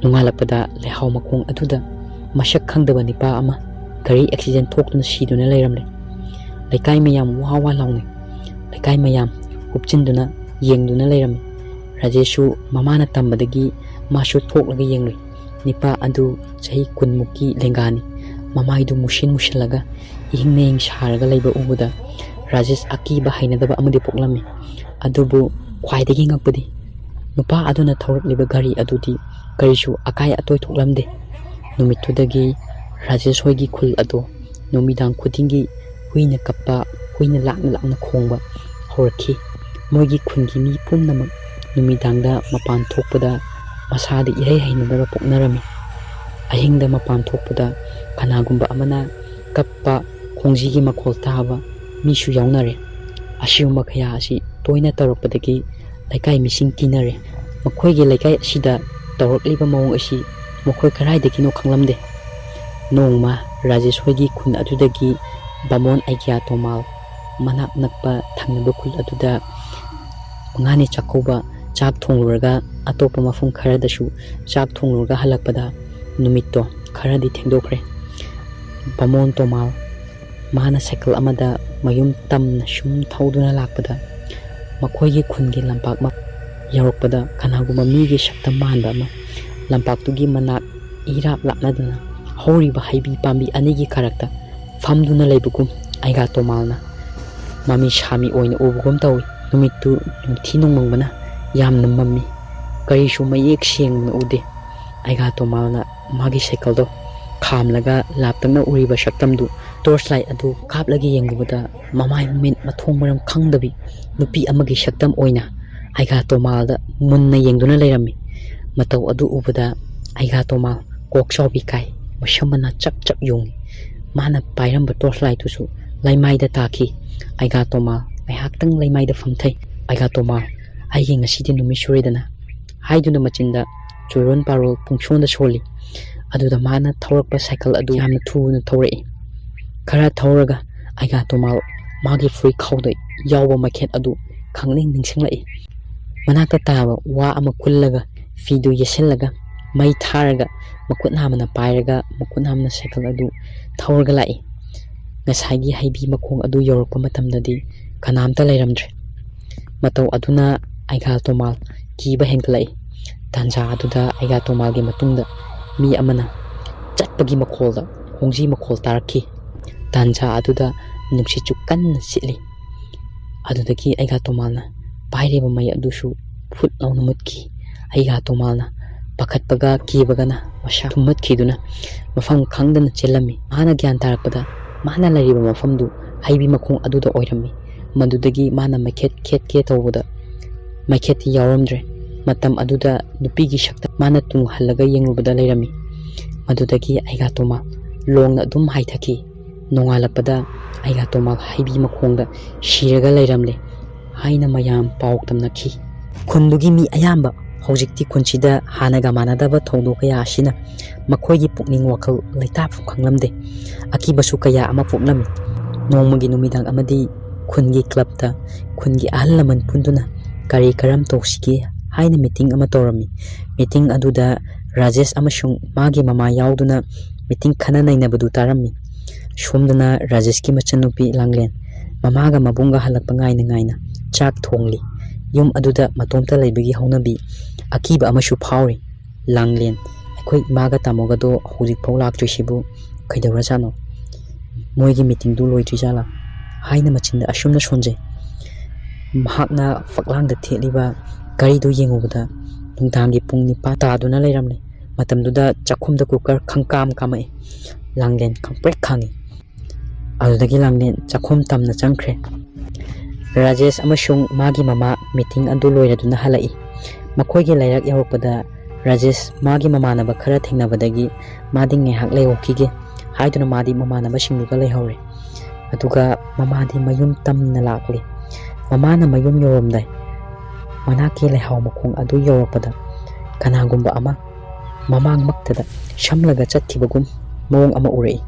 ꯅꯣꯡꯉꯥꯜꯂꯛꯄꯗ ꯂꯩꯍꯥꯎ ꯃꯈꯣꯡ ꯑꯗꯨꯗ ꯃꯁꯛ ꯈꯪꯗꯕ ꯅꯤꯄꯥ ꯑꯃ ꯒꯥꯔꯤ ꯑꯦꯛꯁꯤꯗꯦꯟ ꯊꯣꯛꯇꯨꯅ ꯁꯤꯗꯨꯅ ꯂꯩꯔꯝꯂꯦ꯫ ꯂꯩꯀꯥꯏ ꯃꯌꯥꯝ ꯋꯥ ꯋꯥ ꯂꯥꯎꯅꯩ꯫ ꯂꯩꯀꯥꯏ ꯃꯌꯥꯝ ꯍꯨꯞꯆꯤꯟꯗꯨꯅ ꯌꯦꯡꯗꯨꯅ ꯂꯩꯔꯝꯃꯤ꯫ ꯔꯥꯖꯦꯁꯁꯨ ꯃꯃꯥꯅ ꯇꯝꯕꯗꯒꯤ ꯃꯥꯁꯨ ꯊꯣꯛꯂꯒ ꯌꯦꯡꯂꯨꯏ꯫ ꯅꯤꯄꯥ ꯑꯗꯨ ꯆꯍꯤ ꯀꯨꯟꯃꯨꯛꯀꯤ ꯂꯦꯡꯒꯥꯅꯤ꯫ ꯃꯃꯥꯏꯗꯨ ꯃꯨꯁꯤꯟ ꯃꯨꯁꯤꯜꯂꯒ ꯏꯍꯤꯡ ꯅꯍꯤꯡ ꯁꯥꯔꯒ ꯂꯩꯕ ꯎꯕꯗ ꯔꯥꯖꯦꯁ ꯑꯀꯤꯕ ꯍꯩꯅꯗꯕ ꯑꯃꯗꯤ ꯄꯣꯛꯂꯝꯃꯤ꯫ ꯑꯗꯨꯕꯨ ꯈ꯭ꯋꯥꯏꯗꯒꯤ ꯉꯛꯄꯗꯤ ꯅꯨꯄꯥ ꯑꯗꯨꯅ ꯊꯧꯔꯛꯂꯤꯕ ꯒꯥꯔꯤ ꯑꯗꯨꯗꯤ ꯀꯔꯤꯁꯨ ꯑꯀꯥꯏ ꯑꯇꯣꯏ ꯊꯣꯛꯂꯝꯗꯦ꯫ ꯅꯨꯃꯤꯠꯇꯨꯗꯒꯤ ꯔꯥꯖꯦꯁ ꯍꯣꯏꯒꯤ ꯈꯨꯜ ꯑꯗꯨ ꯅꯨꯃꯤꯗꯥꯡ ꯈꯨꯗꯤꯡꯒꯤ ꯍꯨꯏꯅ ꯀꯞꯄ, ꯍꯨꯏꯅ ꯂꯥꯛꯅ ꯂꯥꯛꯅ ꯈꯣꯡꯕ ꯍꯧꯔꯛꯈꯤ꯫ ꯃꯣꯏꯒꯤ ꯈꯨꯟꯒꯤ ꯃꯤ ꯄꯨꯝꯅꯃꯛ ꯅꯨꯃꯤꯗꯥꯡꯗ ꯃꯄꯥꯟ ꯊꯣꯛꯄꯗ ꯃꯁꯥꯗ ꯏꯍꯩ ꯍꯩꯅꯗꯕ ꯄꯣꯛꯅꯔꯝꯃꯤ꯫ ꯑꯍꯤꯡꯗ ꯃꯄꯥꯟ ꯊꯣꯛꯄꯗ ꯀꯅꯥꯒꯨꯝꯕ ꯑꯃꯅ ꯀꯞꯄ, ꯈꯣꯡꯖꯤꯒꯤ ꯃꯈꯣꯜ ꯇꯥꯕ ꯃꯤꯁꯨ ꯌꯥꯎꯅꯔꯦ꯫ ꯑꯁꯤꯒꯨꯝꯕ ꯀꯌꯥ ꯑꯁꯤ ꯇꯣꯏꯅ ꯇꯧꯔꯛꯄꯗꯒꯤ ꯂꯩꯀꯥꯏ ꯃꯤꯁꯤꯡ ꯀꯤꯅꯔꯦ꯫ ꯃꯈꯣꯏꯒꯤ ꯂꯩꯀꯥꯏ ꯑꯁꯤꯗ ꯇꯧꯔꯛꯂꯤꯕ ꯃꯑꯣꯡ ꯑꯁꯤ ꯃꯈꯣꯏ ꯀꯗꯥꯏꯗꯒꯤꯅꯣ ꯈꯪꯂꯝꯗꯦ꯫ ꯅꯣꯡꯃ ꯔꯥꯖꯦꯁ ꯍꯣꯏꯒꯤ ꯈꯨꯟ ꯑꯗꯨꯗꯒꯤ ꯕꯥꯃꯣꯟ ꯑꯩꯒ꯭ꯌꯥ ꯇꯣꯃꯥꯜ ꯃꯅꯥꯛ ꯅꯛꯄ ꯊꯪꯅꯕ ꯈꯨꯜ ꯑꯗꯨꯗ ꯃꯉꯥꯅꯤ ꯆꯥꯛꯀꯧꯕ ꯆꯥꯛ ꯊꯣꯡꯂꯨꯔꯒ ꯑꯇꯣꯞꯄ ꯃꯐꯝ ꯈꯔꯗꯁꯨ ꯆꯥꯛ ꯊꯣꯡꯂꯨꯔꯒ ꯍꯜꯂꯛꯄꯗ ꯅꯨꯃꯤꯠꯇꯣ ꯈꯔꯗꯤ ꯊꯦꯡꯗꯣꯛꯈ꯭ꯔꯦ꯫ ꯕꯥꯃꯣꯟ ꯇꯣꯃꯥꯜ ꯃꯥꯅ ꯁꯥꯏꯀꯜ ꯑꯃꯗ ꯃꯌꯨꯝ ꯇꯝꯅ ꯁꯨꯝ ꯊꯧꯗꯨꯅ ꯂꯥꯛꯄꯗ ꯃꯈꯣꯏꯒꯤ ꯈꯨꯟꯒꯤ ꯂꯝꯄꯥꯛ ꯃ-, ꯌꯧꯔꯛꯄꯗ ꯀꯅꯥꯒꯨꯝꯕ ꯃꯤꯒꯤ ꯁꯛꯇꯝ ꯃꯥꯟꯕ ꯑꯃ ꯂꯝꯄꯥꯛꯇꯨꯒꯤ ꯃꯅꯥꯛ ꯏꯔꯥꯞ ꯂꯥꯞꯅꯗꯅ ꯍꯧꯔꯤꯕ ꯍꯩꯕꯤ ꯄꯥꯝꯕꯤ ꯑꯅꯤꯒꯤ ꯀꯔꯛꯇ ꯐꯝꯗꯨꯅ ꯂꯩꯕꯒꯨꯝ ꯑꯩꯒꯥ ꯇꯣꯃꯥꯜꯅ ꯃꯃꯤ ꯁꯥꯃꯤ ꯑꯣꯏꯅ ꯎꯕꯒꯨꯝ ꯇꯧꯏ꯫ ꯅꯨꯃꯤꯠꯇꯨ ꯅꯨꯡꯊꯤ ꯅꯣꯡꯃꯪꯕꯅ ꯌꯥꯝꯅ ꯃꯝꯃꯤ꯫ ꯀꯔꯤꯁꯨ ꯃꯌꯦꯛ ꯁꯦꯡꯅ ꯎꯗꯦ꯫ ꯑꯩꯒꯥ ꯇꯣꯃꯥꯜꯅ ꯃꯥꯒꯤ ꯁꯥꯏꯀꯜꯗꯣ ꯈꯥꯝꯂꯒ ꯂꯥꯞꯇꯛꯅ ꯎꯔꯤꯕ ꯁꯛꯇꯝꯗꯨ ꯇꯣꯔꯆ ꯂꯥꯏꯠ ꯑꯗꯨ ꯀꯥꯞꯂꯒ ꯌꯦꯡꯂꯨꯕꯗ ꯃꯃꯥꯏ ꯃꯃꯤꯠ ꯃꯊꯣꯡ ꯃꯔꯝ ꯈꯪꯗꯕꯤ ꯅꯨꯄꯤ ꯑꯃꯒꯤ ꯁꯛꯇꯝ ꯑꯣꯏꯅ ꯑꯩꯒꯥ ꯇꯣꯃꯥꯜꯗ ꯃꯨꯟꯅ ꯌꯦꯡꯗꯨꯅ ꯂꯩꯔꯝꯃꯤ꯫ ꯃꯇꯧ ꯑꯗꯨ ꯎꯕꯗ ꯑꯩꯒꯥ ꯇꯣꯃꯥꯜ ꯀꯣꯛ ꯆꯥꯎꯕꯤ ꯀꯥꯏ, ꯃꯁꯝ ꯃꯅꯥ ꯆꯞ ꯆꯞ ꯌꯨꯡꯏ꯫ ꯃꯥꯅ ꯄꯥꯏꯔꯝꯕ ꯇꯣꯔꯆ ꯂꯥꯏꯠꯇꯨꯁꯨ ꯂꯩꯃꯥꯏꯗ ꯇꯥꯈꯤ꯫ ꯑꯩꯒꯥ ꯇꯣꯃꯥꯜ ꯉꯥꯏꯍꯥꯛꯇꯪ ꯂꯩꯃꯥꯏꯗ ꯐꯝꯊꯩ꯫ "ꯑꯩꯒꯥ ꯇꯣꯃꯥꯜ, ꯑꯩꯒꯤ ꯉꯁꯤꯗꯤ ꯅꯨꯃꯤꯠ ꯁꯨꯔꯦꯗꯅ" ꯍꯥꯏꯗꯨꯅ ꯃꯆꯤꯟꯗ ꯆꯨꯔꯣꯟ ꯄꯥꯔꯣꯜ ꯄꯨꯡꯁꯣꯟꯗ ꯁꯣꯜꯂꯤ꯫ ꯑꯗꯨꯗ ꯃꯥꯅ ꯊꯧꯔꯛꯄ ꯁꯥꯏꯀꯜ ꯑꯗꯨ ꯌꯥꯝꯅ ꯊꯨꯅ ꯊꯧꯔꯛꯏ꯫ ꯈꯔ ꯊꯧꯔꯒ ꯑꯩꯒꯥ ꯇꯣꯃꯥꯜ ꯃꯥꯒꯤ ꯐꯨꯔꯤꯠꯈꯥꯎꯗ ꯌꯥꯎꯕ ꯃꯩꯈꯦꯠ ꯑꯗꯨ ꯈꯪꯅꯤꯡ ꯅꯤꯡꯁꯤꯡꯂꯛꯏ꯫ ꯃꯅꯥꯛꯇ ꯇꯥꯕ ꯋꯥ ꯑꯃ ꯀꯨꯜꯂꯒ ꯐꯤꯗꯨ ꯌꯦꯠꯁꯤꯜꯂꯒ ꯃꯩ ꯊꯥꯔꯒ ꯃꯈꯨꯠ ꯅꯥꯝꯃꯅ ꯄꯥꯏꯔꯒ ꯃꯈꯨꯠ ꯅꯥꯝꯃꯅ ꯁꯥꯏꯀꯜ ꯑꯗꯨ ꯊꯧꯔꯒ ꯂꯥꯛꯏ꯫ ꯉꯁꯥꯏꯒꯤ ꯍꯩꯕꯤ ꯃꯈꯣꯡ ꯑꯗꯨ ꯌꯧꯔꯛꯄ ꯃꯇꯝꯗꯗꯤ ꯀꯅꯥꯝꯇ ꯂꯩꯔꯝꯗ꯭ꯔꯦ꯫ ꯃꯇꯧ ꯑꯗꯨꯅ ꯑꯩꯒꯥ ꯇꯣꯃꯥꯜ ꯀꯤꯕ ꯍꯦꯟꯒꯠꯂꯛꯏ꯫ ꯇꯥꯟꯖꯥ ꯑꯗꯨꯗ ꯑꯩꯒꯥ ꯇꯣꯃꯥꯜꯒꯤ ꯃꯇꯨꯡꯗ ꯃꯤ ꯑꯃꯅ ꯆꯠꯄꯒꯤ ꯃꯈꯣꯜꯗ ꯈꯣꯡꯖꯤ ꯃꯈꯣꯜ ꯇꯥꯔꯛꯈꯤ꯫ ꯇꯥꯟꯖꯥ ꯑꯗꯨꯗ ꯅꯨꯡꯁꯤꯠꯁꯨ ꯀꯟꯅ ꯁꯤꯠꯂꯤ꯫ ꯑꯗꯨꯗꯒꯤ ꯑꯩꯒꯥ ꯇꯣꯃꯥꯜꯅ ꯄꯥꯏꯔꯤꯕ ꯃꯩ ꯑꯗꯨꯁꯨ ꯐꯨꯠ ꯂꯥꯎꯅ ꯃꯨꯠꯈꯤ꯫ ꯑꯩꯒꯥ ꯇꯣꯃꯥꯜꯅ ꯄꯥꯈꯠꯄꯒ ꯀꯤꯕꯒꯅ ꯃꯁꯥ ꯊꯨꯝꯃꯠꯈꯤꯗꯨꯅ ꯃꯐꯝ ꯈꯪꯗꯅ ꯆꯦꯜꯂꯝꯃꯤ꯫ ꯃꯍꯥꯛꯅ ꯒ꯭ꯌꯥꯟ ꯇꯥꯔꯛꯄꯗ ꯃꯍꯥꯛꯅ ꯂꯩꯔꯤꯕ ꯃꯐꯝꯗꯨ ꯍꯩꯕꯤ ꯃꯈꯣꯡ ꯑꯗꯨꯗ ꯑꯣꯏꯔꯝꯃꯤ꯫ ꯃꯗꯨꯗꯒꯤ ꯃꯥꯅ ꯃꯩꯈꯦꯠ ꯈꯦꯠꯀꯦ ꯇꯧꯕꯗ ꯃꯩꯈꯦꯠꯇꯤ ꯌꯥꯎꯔꯝꯗ꯭ꯔꯦ꯫ ꯃꯇꯝ ꯑꯗꯨꯗ ꯅꯨꯄꯤꯒꯤ ꯁꯛꯇꯝ ꯃꯥꯅ ꯇꯨꯡ ꯍꯜꯂꯒ ꯌꯦꯡꯂꯨꯕꯗ ꯂꯩꯔꯝꯃꯤ꯫ ꯃꯗꯨꯗꯒꯤ ꯑꯩꯒꯥ ꯇꯣꯃꯥꯜ ꯂꯣꯡꯅ ꯑꯗꯨꯝ ꯍꯥꯏꯊꯈꯤ꯫ ꯅꯣꯡꯉꯥꯜꯂꯛꯄꯗ ꯑꯩꯒꯥ ꯇꯣꯃꯥꯜ ꯍꯩꯕꯤ ꯃꯈꯣꯡꯗ ꯁꯤꯔꯒ ꯂꯩꯔꯝꯂꯦ ꯍꯥꯏꯅ ꯃꯌꯥꯝ ꯄꯥꯎ ꯇꯝꯅꯈꯤ꯫ ꯈꯨꯟꯗꯨꯒꯤ ꯃꯤ ꯑꯌꯥꯝꯕ ꯍꯧꯖꯤꯛꯇꯤ ꯈꯨꯟꯁꯤꯗ ꯍꯥꯟꯅꯒ ꯃꯥꯟꯅꯗꯕ ꯊꯧꯗꯣꯛ ꯀꯌꯥ ꯑꯁꯤꯅ ꯃꯈꯣꯏꯒꯤ ꯄꯨꯛꯅꯤꯡ ꯋꯥꯈꯜ ꯂꯩꯇꯥꯐꯝ ꯈꯪꯂꯝꯗꯦ꯫ ꯑꯀꯤꯕꯁꯨ ꯀꯌꯥ ꯑꯃ ꯄꯣꯛꯂꯝꯃꯤ꯫ ꯅꯣꯡꯃꯒꯤ ꯅꯨꯃꯤꯗꯥꯡ ꯑꯃꯗꯤ ꯈꯨꯟꯒꯤ ꯀ꯭ꯂꯕꯇ ꯈꯨꯟꯒꯤ ꯑꯍꯜ ꯂꯃꯟ ꯄꯨꯟꯗꯨꯅ ꯀꯔꯤ ꯀꯔꯝ ꯇꯧꯁꯤꯒꯦ ꯍꯥꯏꯅ ꯃꯤꯇꯤꯡ ꯑꯃ ꯇꯧꯔꯝꯃꯤ꯫ ꯃꯤꯇꯤꯡ ꯑꯗꯨꯗ ꯔꯥꯖꯦꯁ ꯑꯃꯁꯨꯡ ꯃꯥꯒꯤ ꯃꯃꯥ ꯌꯥꯎꯗꯨꯅ ꯃꯤꯇꯤꯡ ꯈꯟꯅ ꯅꯩꯅꯕꯗꯨ ꯇꯥꯔꯝꯃꯤ꯫ ꯁꯣꯝꯗꯅ ꯔꯥꯖꯦꯁꯀꯤ ꯃꯆꯟꯅꯨꯄꯤ ꯂꯥꯡꯂꯦꯟ ꯃꯃꯥꯒ ꯃꯕꯨꯡꯒ ꯍꯜꯂꯛꯄ ꯉꯥꯏꯅ ꯉꯥꯏꯅ ꯆꯥꯛ ꯊꯣꯡꯂꯤ꯫ ꯌꯨꯝ ꯑꯗꯨꯗ ꯃꯇꯣꯝꯇ ꯂꯩꯕꯒꯤ ꯍꯧꯅꯕꯤ ꯑꯀꯤꯕ ꯑꯃꯁꯨ ꯐꯥꯎꯔꯤ꯫ ꯂꯥꯡꯂꯦꯟ, "ꯑꯩꯈꯣꯏ ꯏꯃꯥꯒ ꯇꯥꯃꯣꯒꯗꯣ ꯍꯧꯖꯤꯛꯐꯥꯎ ꯂꯥꯛꯇ꯭ꯔꯤꯁꯤꯕꯨ ꯀꯩꯗꯧꯔꯖꯥꯠꯅꯣ? ꯃꯣꯏꯒꯤ ꯃꯤꯇꯤꯡꯗꯨ ꯂꯣꯏꯗ꯭ꯔꯤꯖꯥꯠꯂꯥ?" ꯍꯥꯏꯅ ꯃꯆꯤꯟꯗ ꯑꯁꯨꯝꯅ ꯁꯣꯟꯖꯩ꯫ ꯃꯍꯥꯛꯅ ꯐꯛꯂꯥꯡꯗ ꯊꯦꯠꯂꯤꯕ ꯘꯔꯤꯗꯨ ꯌꯦꯡꯉꯨꯕꯗ ꯅꯨꯡꯗꯥꯡꯒꯤ ꯄꯨꯡ ꯅꯤꯄꯥꯟ ꯇꯥꯗꯨꯅ ꯂꯩꯔꯝꯂꯦ꯫ ꯃꯇꯝꯗꯨꯗ ꯆꯥꯛꯈꯨꯝꯗ ꯀꯨꯀꯔ ꯈꯪꯀꯥꯝ ꯀꯥꯝꯃꯛꯏ꯫ ꯂꯥꯡꯂꯦꯟ ꯈꯪꯄ꯭ꯔꯦꯛ ꯈꯥꯡꯉꯤ꯫ ꯑꯗꯨꯗꯒꯤ ꯂꯥꯡꯂꯦꯟ ꯆꯥꯛꯈꯨꯝ ꯇꯝꯅ ꯆꯪꯈ꯭ꯔꯦ꯫ ꯔꯥꯖꯦꯁ ꯑꯃꯁꯨꯡ ꯃꯥꯒꯤ ꯃꯃꯥ ꯃꯤꯇꯤꯡ ꯑꯗꯨ ꯂꯣꯏꯔꯗꯨꯅ ꯍꯜꯂꯛꯏ꯫ ꯃꯈꯣꯏꯒꯤ ꯂꯩꯔꯛ ꯌꯧꯔꯛꯄꯗ ꯔꯥꯖꯦꯁ ꯃꯥꯒꯤ ꯃꯃꯥꯟꯅꯕ ꯈꯔ ꯊꯦꯡꯅꯕꯗꯒꯤ ꯃꯥꯗꯤ ꯉꯥꯏꯍꯥꯛ ꯂꯩꯍꯧꯈꯤꯒꯦ ꯍꯥꯏꯗꯨꯅ ꯃꯥꯗꯤ ꯃꯃꯥꯟꯅꯕꯁꯤꯡꯗꯨꯒ ꯂꯩꯍꯧꯔꯦ꯫ ꯑꯗꯨꯒ ꯃꯃꯥꯗꯤ ꯃꯌꯨꯝ ꯇꯝꯅ ꯂꯥꯛꯂꯤ꯫ ꯃꯃꯥꯅ ꯃꯌꯨꯝ ꯌꯧꯔꯝꯗꯥꯏ ꯃꯅꯥꯛꯀꯤ ꯂꯩꯍꯥꯎ ꯃꯈꯣꯡ ꯑꯗꯨ ꯌꯧꯔꯛꯄꯗ ꯀꯅꯥꯒꯨꯝꯕ ꯑꯃ ꯃꯃꯥꯡꯃꯛꯇꯗ ꯁꯝꯂꯒ ꯆꯠꯈꯤꯕꯒꯨꯝ ꯃꯑꯣꯡ ꯑꯃ ꯎꯔꯛꯏ꯫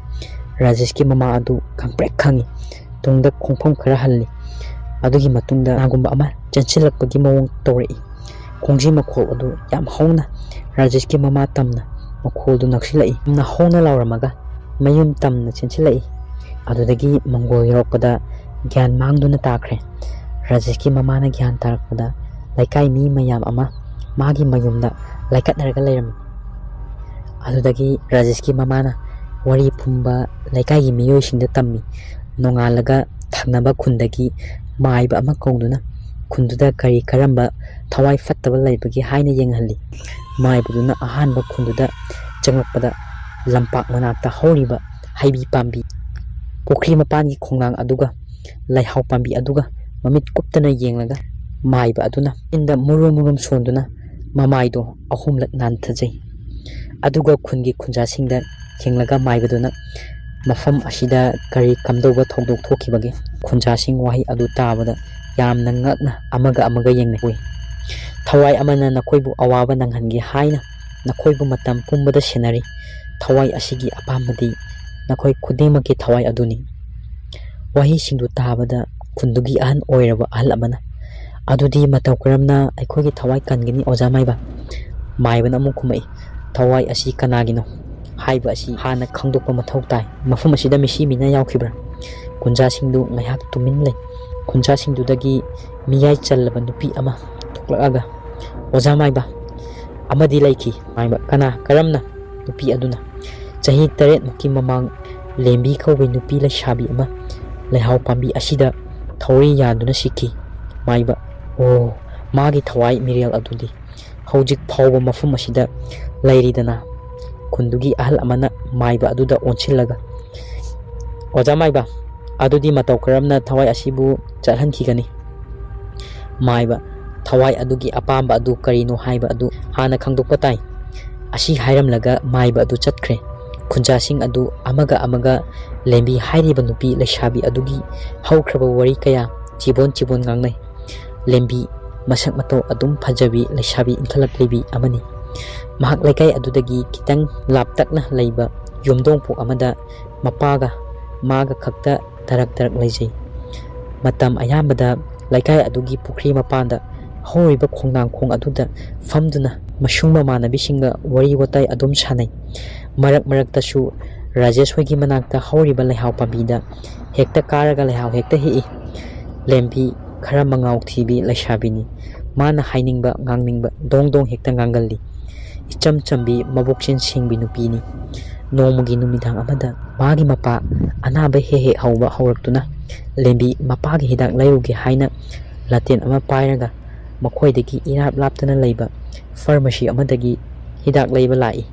ꯔꯥꯖꯦꯁꯀꯤ ꯃꯃꯥ ꯑꯗꯨ ꯈꯪꯄ꯭ꯔꯦꯛ ꯈꯪꯉꯤ꯫ ꯇꯨꯡꯗ ꯈꯣꯡꯐꯝ ꯈꯔ ꯍꯜꯂꯤ꯫ ꯑꯗꯨꯒꯤ ꯃꯇꯨꯡꯗ ꯀꯅꯥꯒꯨꯝꯕ ꯑꯃ ꯆꯦꯟꯁꯤꯜꯂꯛꯄꯒꯤ ꯃꯑꯣꯡ ꯇꯧꯔꯛꯏ꯫ ꯈꯣꯡꯖꯤ ꯃꯈꯣꯜ ꯑꯗꯨ ꯌꯥꯝ ꯍꯧꯅ ꯔꯥꯖꯦꯁꯀꯤ ꯃꯃꯥ ꯇꯝꯅ ꯃꯈꯣꯜꯗꯨ ꯅꯛꯁꯤꯜꯂꯛꯏ꯫ ꯌꯥꯝꯅ ꯍꯧꯅ ꯂꯥꯎꯔꯝꯃꯒ ꯃꯌꯨꯝ ꯇꯝꯅ ꯆꯦꯟꯁꯤꯜꯂꯛꯏ꯫ ꯑꯗꯨꯗꯒꯤ ꯃꯪꯒꯣꯜ ꯌꯧꯔꯛꯄꯗ ꯒ꯭ꯌꯥꯟ ꯃꯥꯡꯗꯨꯅ ꯇꯥꯈ꯭ꯔꯦ꯫ ꯔꯥꯖꯦꯁꯀꯤ ꯃꯃꯥꯅ ꯒ꯭ꯌꯥꯟ ꯇꯥꯔꯛꯄꯗ ꯂꯩꯀꯥꯏ ꯃꯤ ꯃꯌꯥꯝ ꯑꯃ ꯃꯥꯒꯤ ꯃꯌꯨꯝꯗ ꯂꯥꯏꯀꯠꯅꯔꯒ ꯂꯩꯔꯝꯃꯤ꯫ ꯑꯗꯨꯗꯒꯤ ꯔꯥꯖꯦꯁꯀꯤ ꯃꯃꯥꯅ ꯋꯥꯔꯤ ꯄꯨꯝꯕ ꯂꯩꯀꯥꯏꯒꯤ ꯃꯤꯑꯣꯏꯁꯤꯡꯗ ꯇꯝꯃꯤ꯫ ꯅꯣꯡꯉꯥꯜꯂꯒ ꯊꯪꯅꯕ ꯈꯨꯟꯗꯒꯤ ꯃꯥꯏꯕ ꯑꯃ ꯀꯧꯗꯨꯅ ꯈꯨꯟꯗꯨꯗ ꯀꯔꯤ ꯀꯔꯝꯕ ꯊꯋꯥꯏ ꯐꯠꯇꯕ ꯂꯩꯕꯒꯦ ꯍꯥꯏꯅ ꯌꯦꯡꯍꯜꯂꯤ꯫ ꯃꯥꯏꯕꯗꯨꯅ ꯑꯍꯥꯟꯕ ꯈꯨꯟꯗꯨꯗ ꯆꯪꯂꯛꯄꯗ ꯂꯝꯄꯥꯛ ꯃꯅꯥꯛꯇ ꯍꯧꯔꯤꯕ ꯍꯩꯕꯤ ꯄꯥꯝꯕꯤ, ꯄꯨꯈ꯭ꯔꯤ ꯃꯄꯥꯟꯒꯤ ꯈꯣꯡꯅꯥꯡ ꯑꯗꯨꯒ ꯂꯩꯍꯥꯎ ꯄꯥꯝꯕꯤ ꯑꯗꯨꯒ ꯃꯃꯤꯠ ꯀꯨꯞꯇꯅ ꯌꯦꯡꯂꯒ ꯃꯥꯏꯕ ꯑꯗꯨꯅ ꯆꯤꯟꯗ ꯃꯨꯔꯨꯝ ꯃꯨꯔꯨꯝ ꯁꯣꯟꯗꯨꯅ ꯃꯃꯥꯏꯗꯣ ꯑꯍꯨꯝꯂꯛ ꯅꯥꯟꯊꯖꯩ꯫ ꯑꯗꯨꯒ ꯈꯨꯟꯒꯤ ꯈꯨꯟꯖꯥꯁꯤꯡꯗ ꯊꯦꯡꯂꯒ ꯃꯥꯏꯕꯗꯨꯅ ꯃꯐꯝ ꯑꯁꯤꯗ ꯀꯔꯤ ꯀꯝꯗꯧꯕ ꯊꯧꯗꯣꯛ ꯊꯣꯛꯈꯤꯕꯒꯦ? ꯈꯨꯟꯖꯥꯁꯤꯡ ꯋꯥꯍꯩ ꯑꯗꯨ ꯇꯥꯕꯗ ꯌꯥꯝꯅ ꯉꯛꯅ ꯑꯃꯒ ꯑꯃꯒ ꯌꯦꯡꯅꯩ꯫ ꯊꯋꯥꯏ ꯑꯃꯅ ꯅꯈꯣꯏꯕꯨ ꯑꯋꯥꯕ ꯅꯪꯍꯟꯒꯦ ꯍꯥꯏꯅ ꯅꯈꯣꯏꯕꯨ ꯃꯇꯝ ꯄꯨꯝꯕꯗ ꯁꯦꯟꯅꯔꯤ꯫ ꯊꯋꯥꯏ ꯑꯁꯤꯒꯤ ꯑꯄꯥꯝꯕꯗꯤ ꯅꯈꯣꯏ ꯈꯨꯗꯤꯡꯃꯛꯀꯤ ꯊꯋꯥꯏ ꯑꯗꯨꯅꯤ꯫ ꯋꯥꯍꯩꯁꯤꯡꯗꯨ ꯇꯥꯕꯗ ꯈꯨꯟꯗꯨꯒꯤ ꯑꯍꯟ ꯑꯣꯏꯔꯕ ꯑꯍꯜ ꯑꯃꯅ, "ꯑꯗꯨꯗꯤ ꯃꯇꯧ ꯀꯔꯝꯅ ꯑꯩꯈꯣꯏꯒꯤ ꯊꯋꯥꯏ ꯀꯟꯒꯅꯤ, ꯑꯣꯖꯥ ꯃꯥꯏꯕ?" ꯃꯥꯏꯕꯅ ꯑꯃꯨꯛ ꯈꯨꯝꯃꯛꯏ, "ꯊꯋꯥꯏ ꯑꯁꯤ ꯀꯅꯥꯒꯤꯅꯣ ꯍꯥꯏꯕ ꯑꯁꯤ ꯍꯥꯟꯅ ꯈꯪꯗꯣꯛꯄ ꯃꯊꯧ ꯇꯥꯏ꯫ ꯃꯐꯝ ꯑꯁꯤꯗ ꯃꯤꯁꯤ ꯃꯤꯅ ꯌꯥꯎꯈꯤꯕ꯭ꯔꯥ?" ꯈꯨꯟꯖꯥꯁꯤꯡꯗꯨ ꯉꯥꯏꯍꯥꯛ ꯇꯨꯃꯤꯟ ꯂꯩ꯫ ꯈꯨꯟꯖꯥꯁꯤꯡꯗꯨꯗꯒꯤ ꯃꯤꯌꯥꯏ ꯆꯜꯂꯕ ꯅꯨꯄꯤ ꯑꯃ ꯊꯣꯛꯂꯛꯑꯒ, "ꯑꯣꯖꯥ ꯃꯥꯏꯕ, ꯑꯃꯗꯤ ꯂꯩꯈꯤ꯫" ꯃꯥꯏꯕ, "ꯀꯅꯥ? ꯀꯔꯝꯅ?" ꯅꯨꯄꯤ ꯑꯗꯨꯅ, "ꯆꯍꯤ ꯇꯔꯦꯠꯃꯨꯛꯀꯤ ꯃꯃꯥꯡ ꯂꯦꯝꯕꯤ ꯀꯧꯕ ꯅꯨꯄꯤ ꯂꯩꯁꯥꯕꯤ ꯑꯃ ꯂꯩꯍꯥꯎ ꯄꯥꯝꯕꯤ ꯑꯁꯤꯗ ꯊꯧꯔꯤ ꯌꯥꯟꯗꯨꯅ ꯁꯤꯈꯤ꯫" ꯃꯥꯏꯕ, "ꯑꯣ, ꯃꯥꯒꯤ ꯊꯋꯥꯏ ꯃꯤꯔꯦꯜ ꯑꯗꯨꯗꯤ ꯍꯧꯖꯤꯛ ꯐꯥꯎꯕ ꯃꯐꯝ ꯑꯁꯤꯗ ꯂꯩꯔꯤꯗꯅ?" ꯈꯨꯟꯗꯨꯒꯤ ꯑꯍꯜ ꯑꯃꯅ ꯃꯥꯏꯕ ꯑꯗꯨꯗ ꯑꯣꯟꯁꯤꯜꯂꯒ, "ꯑꯣꯖꯥ ꯃꯥꯏꯕ, ꯑꯗꯨꯗꯤ ꯃꯇꯧ ꯀꯔꯝꯅ ꯊꯋꯥꯏ ꯑꯁꯤꯕꯨ ꯆꯠꯍꯟꯈꯤꯒꯅꯤ?" ꯃꯥꯏꯕ, "ꯊꯋꯥꯏ ꯑꯗꯨꯒꯤ ꯑꯄꯥꯝꯕ ꯑꯗꯨ ꯀꯔꯤꯅꯣ ꯍꯥꯏꯕ ꯑꯗꯨ ꯍꯥꯟꯅ ꯈꯪꯗꯣꯛꯄ ꯇꯥꯏ꯫" ꯑꯁꯤ ꯍꯥꯏꯔꯝꯂꯒ ꯃꯥꯏꯕ ꯑꯗꯨ ꯆꯠꯈ꯭ꯔꯦ꯫ ꯈꯨꯟꯖꯥꯁꯤꯡ ꯑꯗꯨ ꯑꯃꯒ ꯑꯃꯒ ꯂꯦꯝꯕꯤ ꯍꯥꯏꯔꯤꯕ ꯅꯨꯄꯤ ꯂꯩꯁꯥꯕꯤ ꯑꯗꯨꯒꯤ ꯍꯧꯈ꯭ꯔꯕ ꯋꯥꯔꯤ ꯀꯌꯥ ꯆꯤꯕꯣꯟ ꯆꯤꯕꯣꯟ ꯉꯥꯡꯅꯩ꯫ ꯂꯦꯝꯕꯤ ꯃꯁꯛ ꯃꯇꯧ ꯑꯗꯨꯝ ꯐꯖꯕꯤ ꯂꯩꯁꯥꯕꯤ ꯏꯟꯈꯠꯂꯛꯂꯤꯕꯤ ꯑꯃꯅꯤ꯫ ꯃꯍꯥꯛ ꯂꯩꯀꯥꯏ ꯑꯗꯨꯗꯒꯤ ꯈꯤꯇꯪ ꯂꯥꯞꯇꯛꯅ ꯂꯩꯕ ꯌꯨꯝꯊꯣꯡꯄꯣꯛ ꯑꯃꯗ ꯃꯄꯥꯒ ꯃꯥꯒ ꯈꯛꯇ ꯇꯔꯛ ꯇꯔꯛ ꯂꯩꯖꯩ꯫ ꯃꯇꯝ ꯑꯌꯥꯝꯕꯗ ꯂꯩꯀꯥꯏ ꯑꯗꯨꯒꯤ ꯄꯨꯈ꯭ꯔꯤ ꯃꯄꯥꯟꯗ ꯍꯧꯔꯤꯕ ꯈꯣꯡꯅꯥꯡꯈꯣꯡ ꯑꯗꯨꯗ ꯐꯝꯗꯨꯅ ꯃꯁꯨꯡ ꯃꯃꯥꯟꯅꯕꯤꯁꯤꯡꯒ ꯋꯥꯔꯤ ꯋꯥꯇꯥꯏ ꯑꯗꯨꯝ ꯁꯥꯟꯅꯩ꯫ ꯃꯔꯛ ꯃꯔꯛꯇꯁꯨ ꯔꯥꯖꯦꯁ ꯍꯣꯏꯒꯤ ꯃꯅꯥꯛꯇ ꯍꯧꯔꯤꯕ ꯂꯩꯍꯥꯎ ꯄꯥꯝꯕꯤꯗ ꯍꯦꯛꯇ ꯀꯥꯔꯒ ꯂꯩꯍꯥꯎ ꯍꯦꯛꯇ ꯍꯦꯛꯏ꯫ ꯂꯦꯝꯕꯤ ꯈꯔ ꯃꯉꯥꯎ ꯊꯤꯕꯤ ꯂꯩꯁꯥꯕꯤꯅꯤ꯫ ꯃꯥꯅ ꯍꯥꯏꯅꯤꯡꯕ ꯉꯥꯡꯅꯤꯡꯕ ꯗꯣꯡ ꯗꯣꯡ ꯍꯦꯛꯇ ꯉꯥꯡꯒꯜꯂꯤ꯫ ꯏꯆꯝ ꯆꯝꯕꯤ ꯃꯕꯨꯛꯆꯦꯜ ꯁꯦꯡꯕꯤ ꯅꯨꯄꯤꯅꯤ꯫ ꯅꯣꯡꯃꯒꯤ ꯅꯨꯃꯤꯗꯥꯡ ꯑꯃꯗ ꯃꯥꯒꯤ ꯃꯄꯥ ꯑꯅꯥꯕ ꯍꯦꯛ ꯍꯦꯛ ꯍꯧꯕ ꯍꯧꯔꯛꯇꯨꯅ ꯂꯦꯝꯕꯤ ꯃꯄꯥꯒꯤ ꯍꯤꯗꯥꯛ ꯂꯩꯔꯨꯒꯦ ꯍꯥꯏꯅ ꯂꯥꯇꯦꯟ ꯑꯃ ꯄꯥꯏꯔꯒ ꯃꯈꯣꯏꯗꯒꯤ ꯏꯔꯥꯞ ꯂꯥꯞꯇꯅ ꯂꯩꯕ ꯐꯥꯔꯃꯥꯁꯤ ꯑꯃꯗꯒꯤ ꯍꯤꯗꯥꯛ ꯂꯩꯕ ꯂꯥꯛꯏ꯫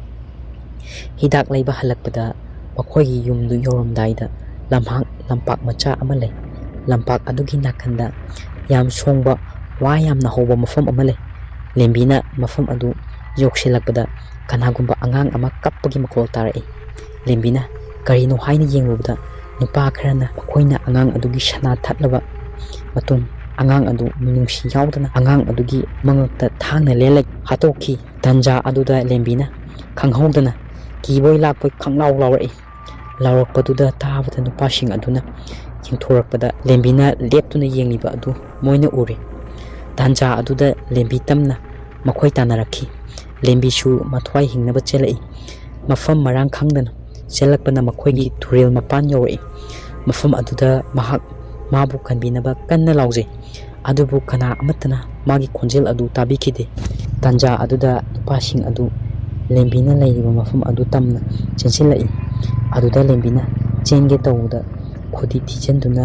ꯍꯤꯗꯥꯛ ꯂꯩꯕ ꯍꯜꯂꯛꯄꯗ ꯃꯈꯣꯏꯒꯤ ꯌꯨꯝꯗꯨ ꯌꯧꯔꯝꯗꯥꯏꯗ ꯂꯝꯍꯥꯡ ꯂꯝꯄꯥꯛ ꯃꯆꯥ ꯑꯃ ꯂꯩ꯫ ꯂꯝꯄꯥꯛ ꯑꯗꯨꯒꯤ ꯅꯥꯀꯟꯗ ꯌꯥꯝ ꯁꯣꯡꯕ ꯋꯥ ꯌꯥꯝꯅ ꯍꯧꯕ ꯃꯐꯝ ꯑꯃ ꯂꯩ꯫ ꯂꯦꯝꯕꯤꯅ ꯃꯐꯝ ꯑꯗꯨ ꯌꯧꯁꯤꯜꯂꯛꯄꯗ ꯀꯅꯥꯒꯨꯝꯕ ꯑꯉꯥꯡ ꯑꯃ ꯀꯞꯄꯒꯤ ꯃꯈꯣꯜ ꯇꯥꯔꯛꯏ꯫ ꯂꯦꯝꯕꯤꯅ ꯀꯔꯤꯅꯣ ꯍꯥꯏꯅ ꯌꯦꯡꯂꯨꯕꯗ ꯅꯨꯄꯥ ꯈꯔꯅ ꯃꯈꯣꯏꯅ ꯑꯉꯥꯡ ꯑꯗꯨꯒꯤ ꯁꯅꯥ ꯊꯠꯂꯕ ꯃꯇꯨꯡ ꯑꯉꯥꯡ ꯑꯗꯨ ꯃꯤꯅꯨꯡꯁꯤ ꯌꯥꯎꯗꯅ ꯑꯉꯥꯡ ꯑꯗꯨꯒꯤ ꯃꯉꯛꯇ ꯊꯥꯡꯅ ꯂꯦꯜꯂꯒ ꯍꯥꯠꯇꯣꯛꯈꯤ꯫ ꯇꯟꯖꯥ ꯑꯗꯨꯗ ꯂꯦꯝꯕꯤꯅ ꯈꯪꯍꯧꯗꯅ ꯀꯤꯕꯣꯏ ꯂꯥꯛꯄꯣꯏ ꯈꯪꯂꯥꯎ ꯂꯥꯎꯔꯛꯏ꯫ ꯂꯥꯎꯔꯛꯄꯗꯨꯗ ꯇꯥꯕꯗ ꯅꯨꯄꯥꯁꯤꯡ ꯑꯗꯨꯅ ꯌꯦꯡꯊꯣꯔꯛꯄꯗ ꯂꯦꯝꯕꯤꯅ ꯂꯦꯞꯇꯨꯅ ꯌꯦꯡꯂꯤꯕ ꯑꯗꯨ ꯃꯣꯏꯅ ꯎꯔꯦ꯫ ꯇꯥꯟꯖꯥ ꯑꯗꯨꯗ ꯂꯦꯝꯕꯤ ꯇꯝꯅ ꯃꯈꯣꯏ ꯇꯥꯟꯅꯔꯛꯈꯤ꯫ ꯂꯦꯝꯕꯤꯁꯨ ꯃꯊ꯭ꯋꯥꯏ ꯍꯤꯡꯅꯕ ꯆꯦꯜꯂꯛꯏ꯫ ꯃꯐꯝ ꯃꯔꯥꯡ ꯈꯪꯗꯅ ꯆꯦꯜꯂꯛꯄꯅ ꯃꯈꯣꯏꯒꯤ ꯇꯨꯔꯦꯜ ꯃꯄꯥꯟ ꯌꯧꯔꯛꯏ꯫ ꯃꯐꯝ ꯑꯗꯨꯗ ꯃꯍꯥꯛ ꯃꯥꯕꯨ ꯀꯟꯕꯤꯅꯕ ꯀꯟꯅ ꯂꯥꯎꯖꯩ꯫ ꯑꯗꯨꯕꯨ ꯀꯅꯥ ꯑꯃꯠꯇꯅ ꯃꯥꯒꯤ ꯈꯣꯟꯖꯦꯜ ꯑꯗꯨ ꯇꯥꯕꯤꯈꯤꯗꯦ꯫ ꯇꯥꯟꯖꯥ ꯑꯗꯨꯗ ꯅꯨꯄꯥꯁꯤꯡ ꯑꯗꯨ ꯂꯦꯝꯕꯤꯅ ꯂꯩꯔꯤꯕ ꯃꯐꯝ ꯑꯗꯨ ꯇꯝꯅ ꯆꯦꯟꯁꯤꯜꯂꯛꯏ꯫ ꯑꯗꯨꯗ ꯂꯦꯝꯕꯤꯅ ꯆꯦꯟꯒꯦ ꯇꯧꯕꯗ ꯈꯨꯗꯤ ꯊꯤꯖꯤꯟꯗꯨꯅ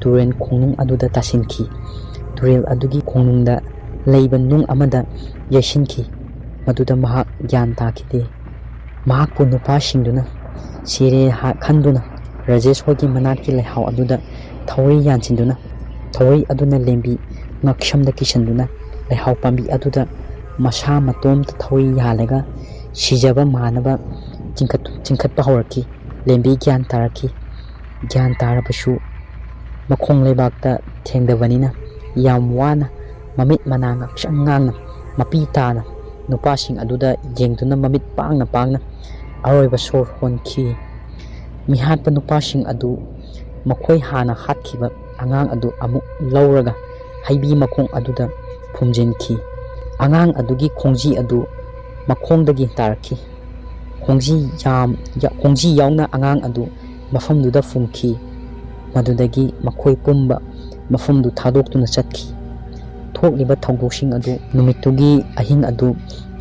ꯇꯨꯔꯦꯜ ꯈꯣꯡꯅꯨꯡ ꯑꯗꯨꯗ ꯇꯥꯁꯤꯟꯈꯤ꯫ ꯇꯨꯔꯦꯜ ꯑꯗꯨꯒꯤ ꯈꯣꯡꯅꯨꯡꯗ ꯂꯩꯕ ꯅꯨꯡ ꯑꯃꯗ ꯌꯩꯁꯤꯟꯈꯤ꯫ ꯃꯗꯨꯗ ꯃꯍꯥꯛ ꯒ꯭ꯌꯥꯟ ꯇꯥꯈꯤꯗꯦ꯫ ꯃꯍꯥꯛꯄꯨ ꯅꯨꯄꯥꯁꯤꯡꯗꯨꯅ ꯁꯤꯔꯦ ꯍꯥ-, ꯈꯟꯗꯨꯅ ꯔꯥꯖꯦꯁ ꯍꯣꯏꯒꯤ ꯃꯅꯥꯛꯀꯤ ꯂꯩꯍꯥꯎ ꯑꯗꯨꯗ ꯊꯧꯔꯤ ꯌꯥꯟꯁꯤꯟꯗꯨꯅ, ꯊꯧꯔꯤ ꯑꯗꯨꯅ ꯂꯦꯝꯕꯤ ꯉꯛꯁꯝꯗ ꯀꯤꯁꯟꯗꯨꯅ ꯂꯩꯍꯥꯎ ꯄꯥꯝꯕꯤ ꯑꯗꯨꯗ ꯃꯁꯥ ꯃꯇꯣꯝꯇ ꯊꯧꯔꯤ ꯌꯥꯜꯂꯒ ꯁꯤꯖꯕ ꯃꯥꯟꯅꯕ ꯆꯤꯡꯈꯠ-, ꯆꯤꯡꯈꯠꯄ ꯍꯧꯔꯛꯈꯤ꯫ ꯂꯦꯝꯕꯤ ꯒ꯭ꯌꯥꯟ ꯇꯥꯔꯛꯈꯤ꯫ ꯒ꯭ꯌꯥꯟ ꯇꯥꯔꯕꯁꯨ ꯃꯈꯣꯡ ꯂꯩꯕꯥꯛꯇ ꯊꯦꯡꯗꯕꯅꯤꯅ ꯌꯥꯝ ꯋꯥꯅ ꯃꯃꯤꯠ ꯃꯅꯥ ꯉꯥꯡꯁꯪ ꯉꯥꯡꯅ ꯃꯄꯤ ꯇꯥꯅ ꯅꯨꯄꯥꯁꯤꯡ ꯑꯗꯨꯗ ꯌꯦꯡꯗꯨꯅ ꯃꯃꯤꯠ ꯄꯥꯡꯅ ꯄꯥꯡꯅ ꯑꯔꯣꯏꯕ ꯁꯣꯔ ꯍꯣꯟꯈꯤ꯫ ꯃꯤꯍꯥꯠꯄ ꯅꯨꯄꯥꯁꯤꯡ ꯑꯗꯨ ꯃꯈꯣꯏ ꯍꯥꯟꯅ ꯍꯥꯠꯈꯤꯕ ꯑꯉꯥꯡ ꯑꯗꯨ ꯑꯃꯨꯛ ꯂꯧꯔꯒ ꯍꯩꯕꯤ ꯃꯈꯣꯡ ꯑꯗꯨꯗ ꯐꯨꯝꯖꯤꯟꯈꯤ꯫ ꯑꯉꯥꯡ ꯑꯗꯨꯒꯤ ꯈꯣꯡꯖꯤ ꯑꯗꯨ ꯃꯈꯣꯡꯗꯒꯤ ꯇꯥꯔꯛꯈꯤ꯫ ꯈꯣꯡꯖꯤ ꯌꯥꯝ-, ꯌꯥ-, ꯈꯣꯡꯖꯤ ꯌꯥꯎꯅ ꯑꯉꯥꯡ ꯑꯗꯨ ꯃꯐꯝꯗꯨꯗ ꯐꯨꯝꯈꯤ꯫ ꯃꯗꯨꯗꯒꯤ ꯃꯈꯣꯏ ꯄꯨꯝꯕ ꯃꯐꯝꯗꯨ ꯊꯥꯗꯣꯛꯇꯨꯅ ꯆꯠꯈꯤ꯫ ꯊꯣꯛꯂꯤꯕ ꯊꯧꯗꯣꯛꯁꯤꯡ ꯑꯗꯨ ꯅꯨꯃꯤꯠꯇꯨꯒꯤ ꯑꯍꯤꯡ ꯑꯗꯨ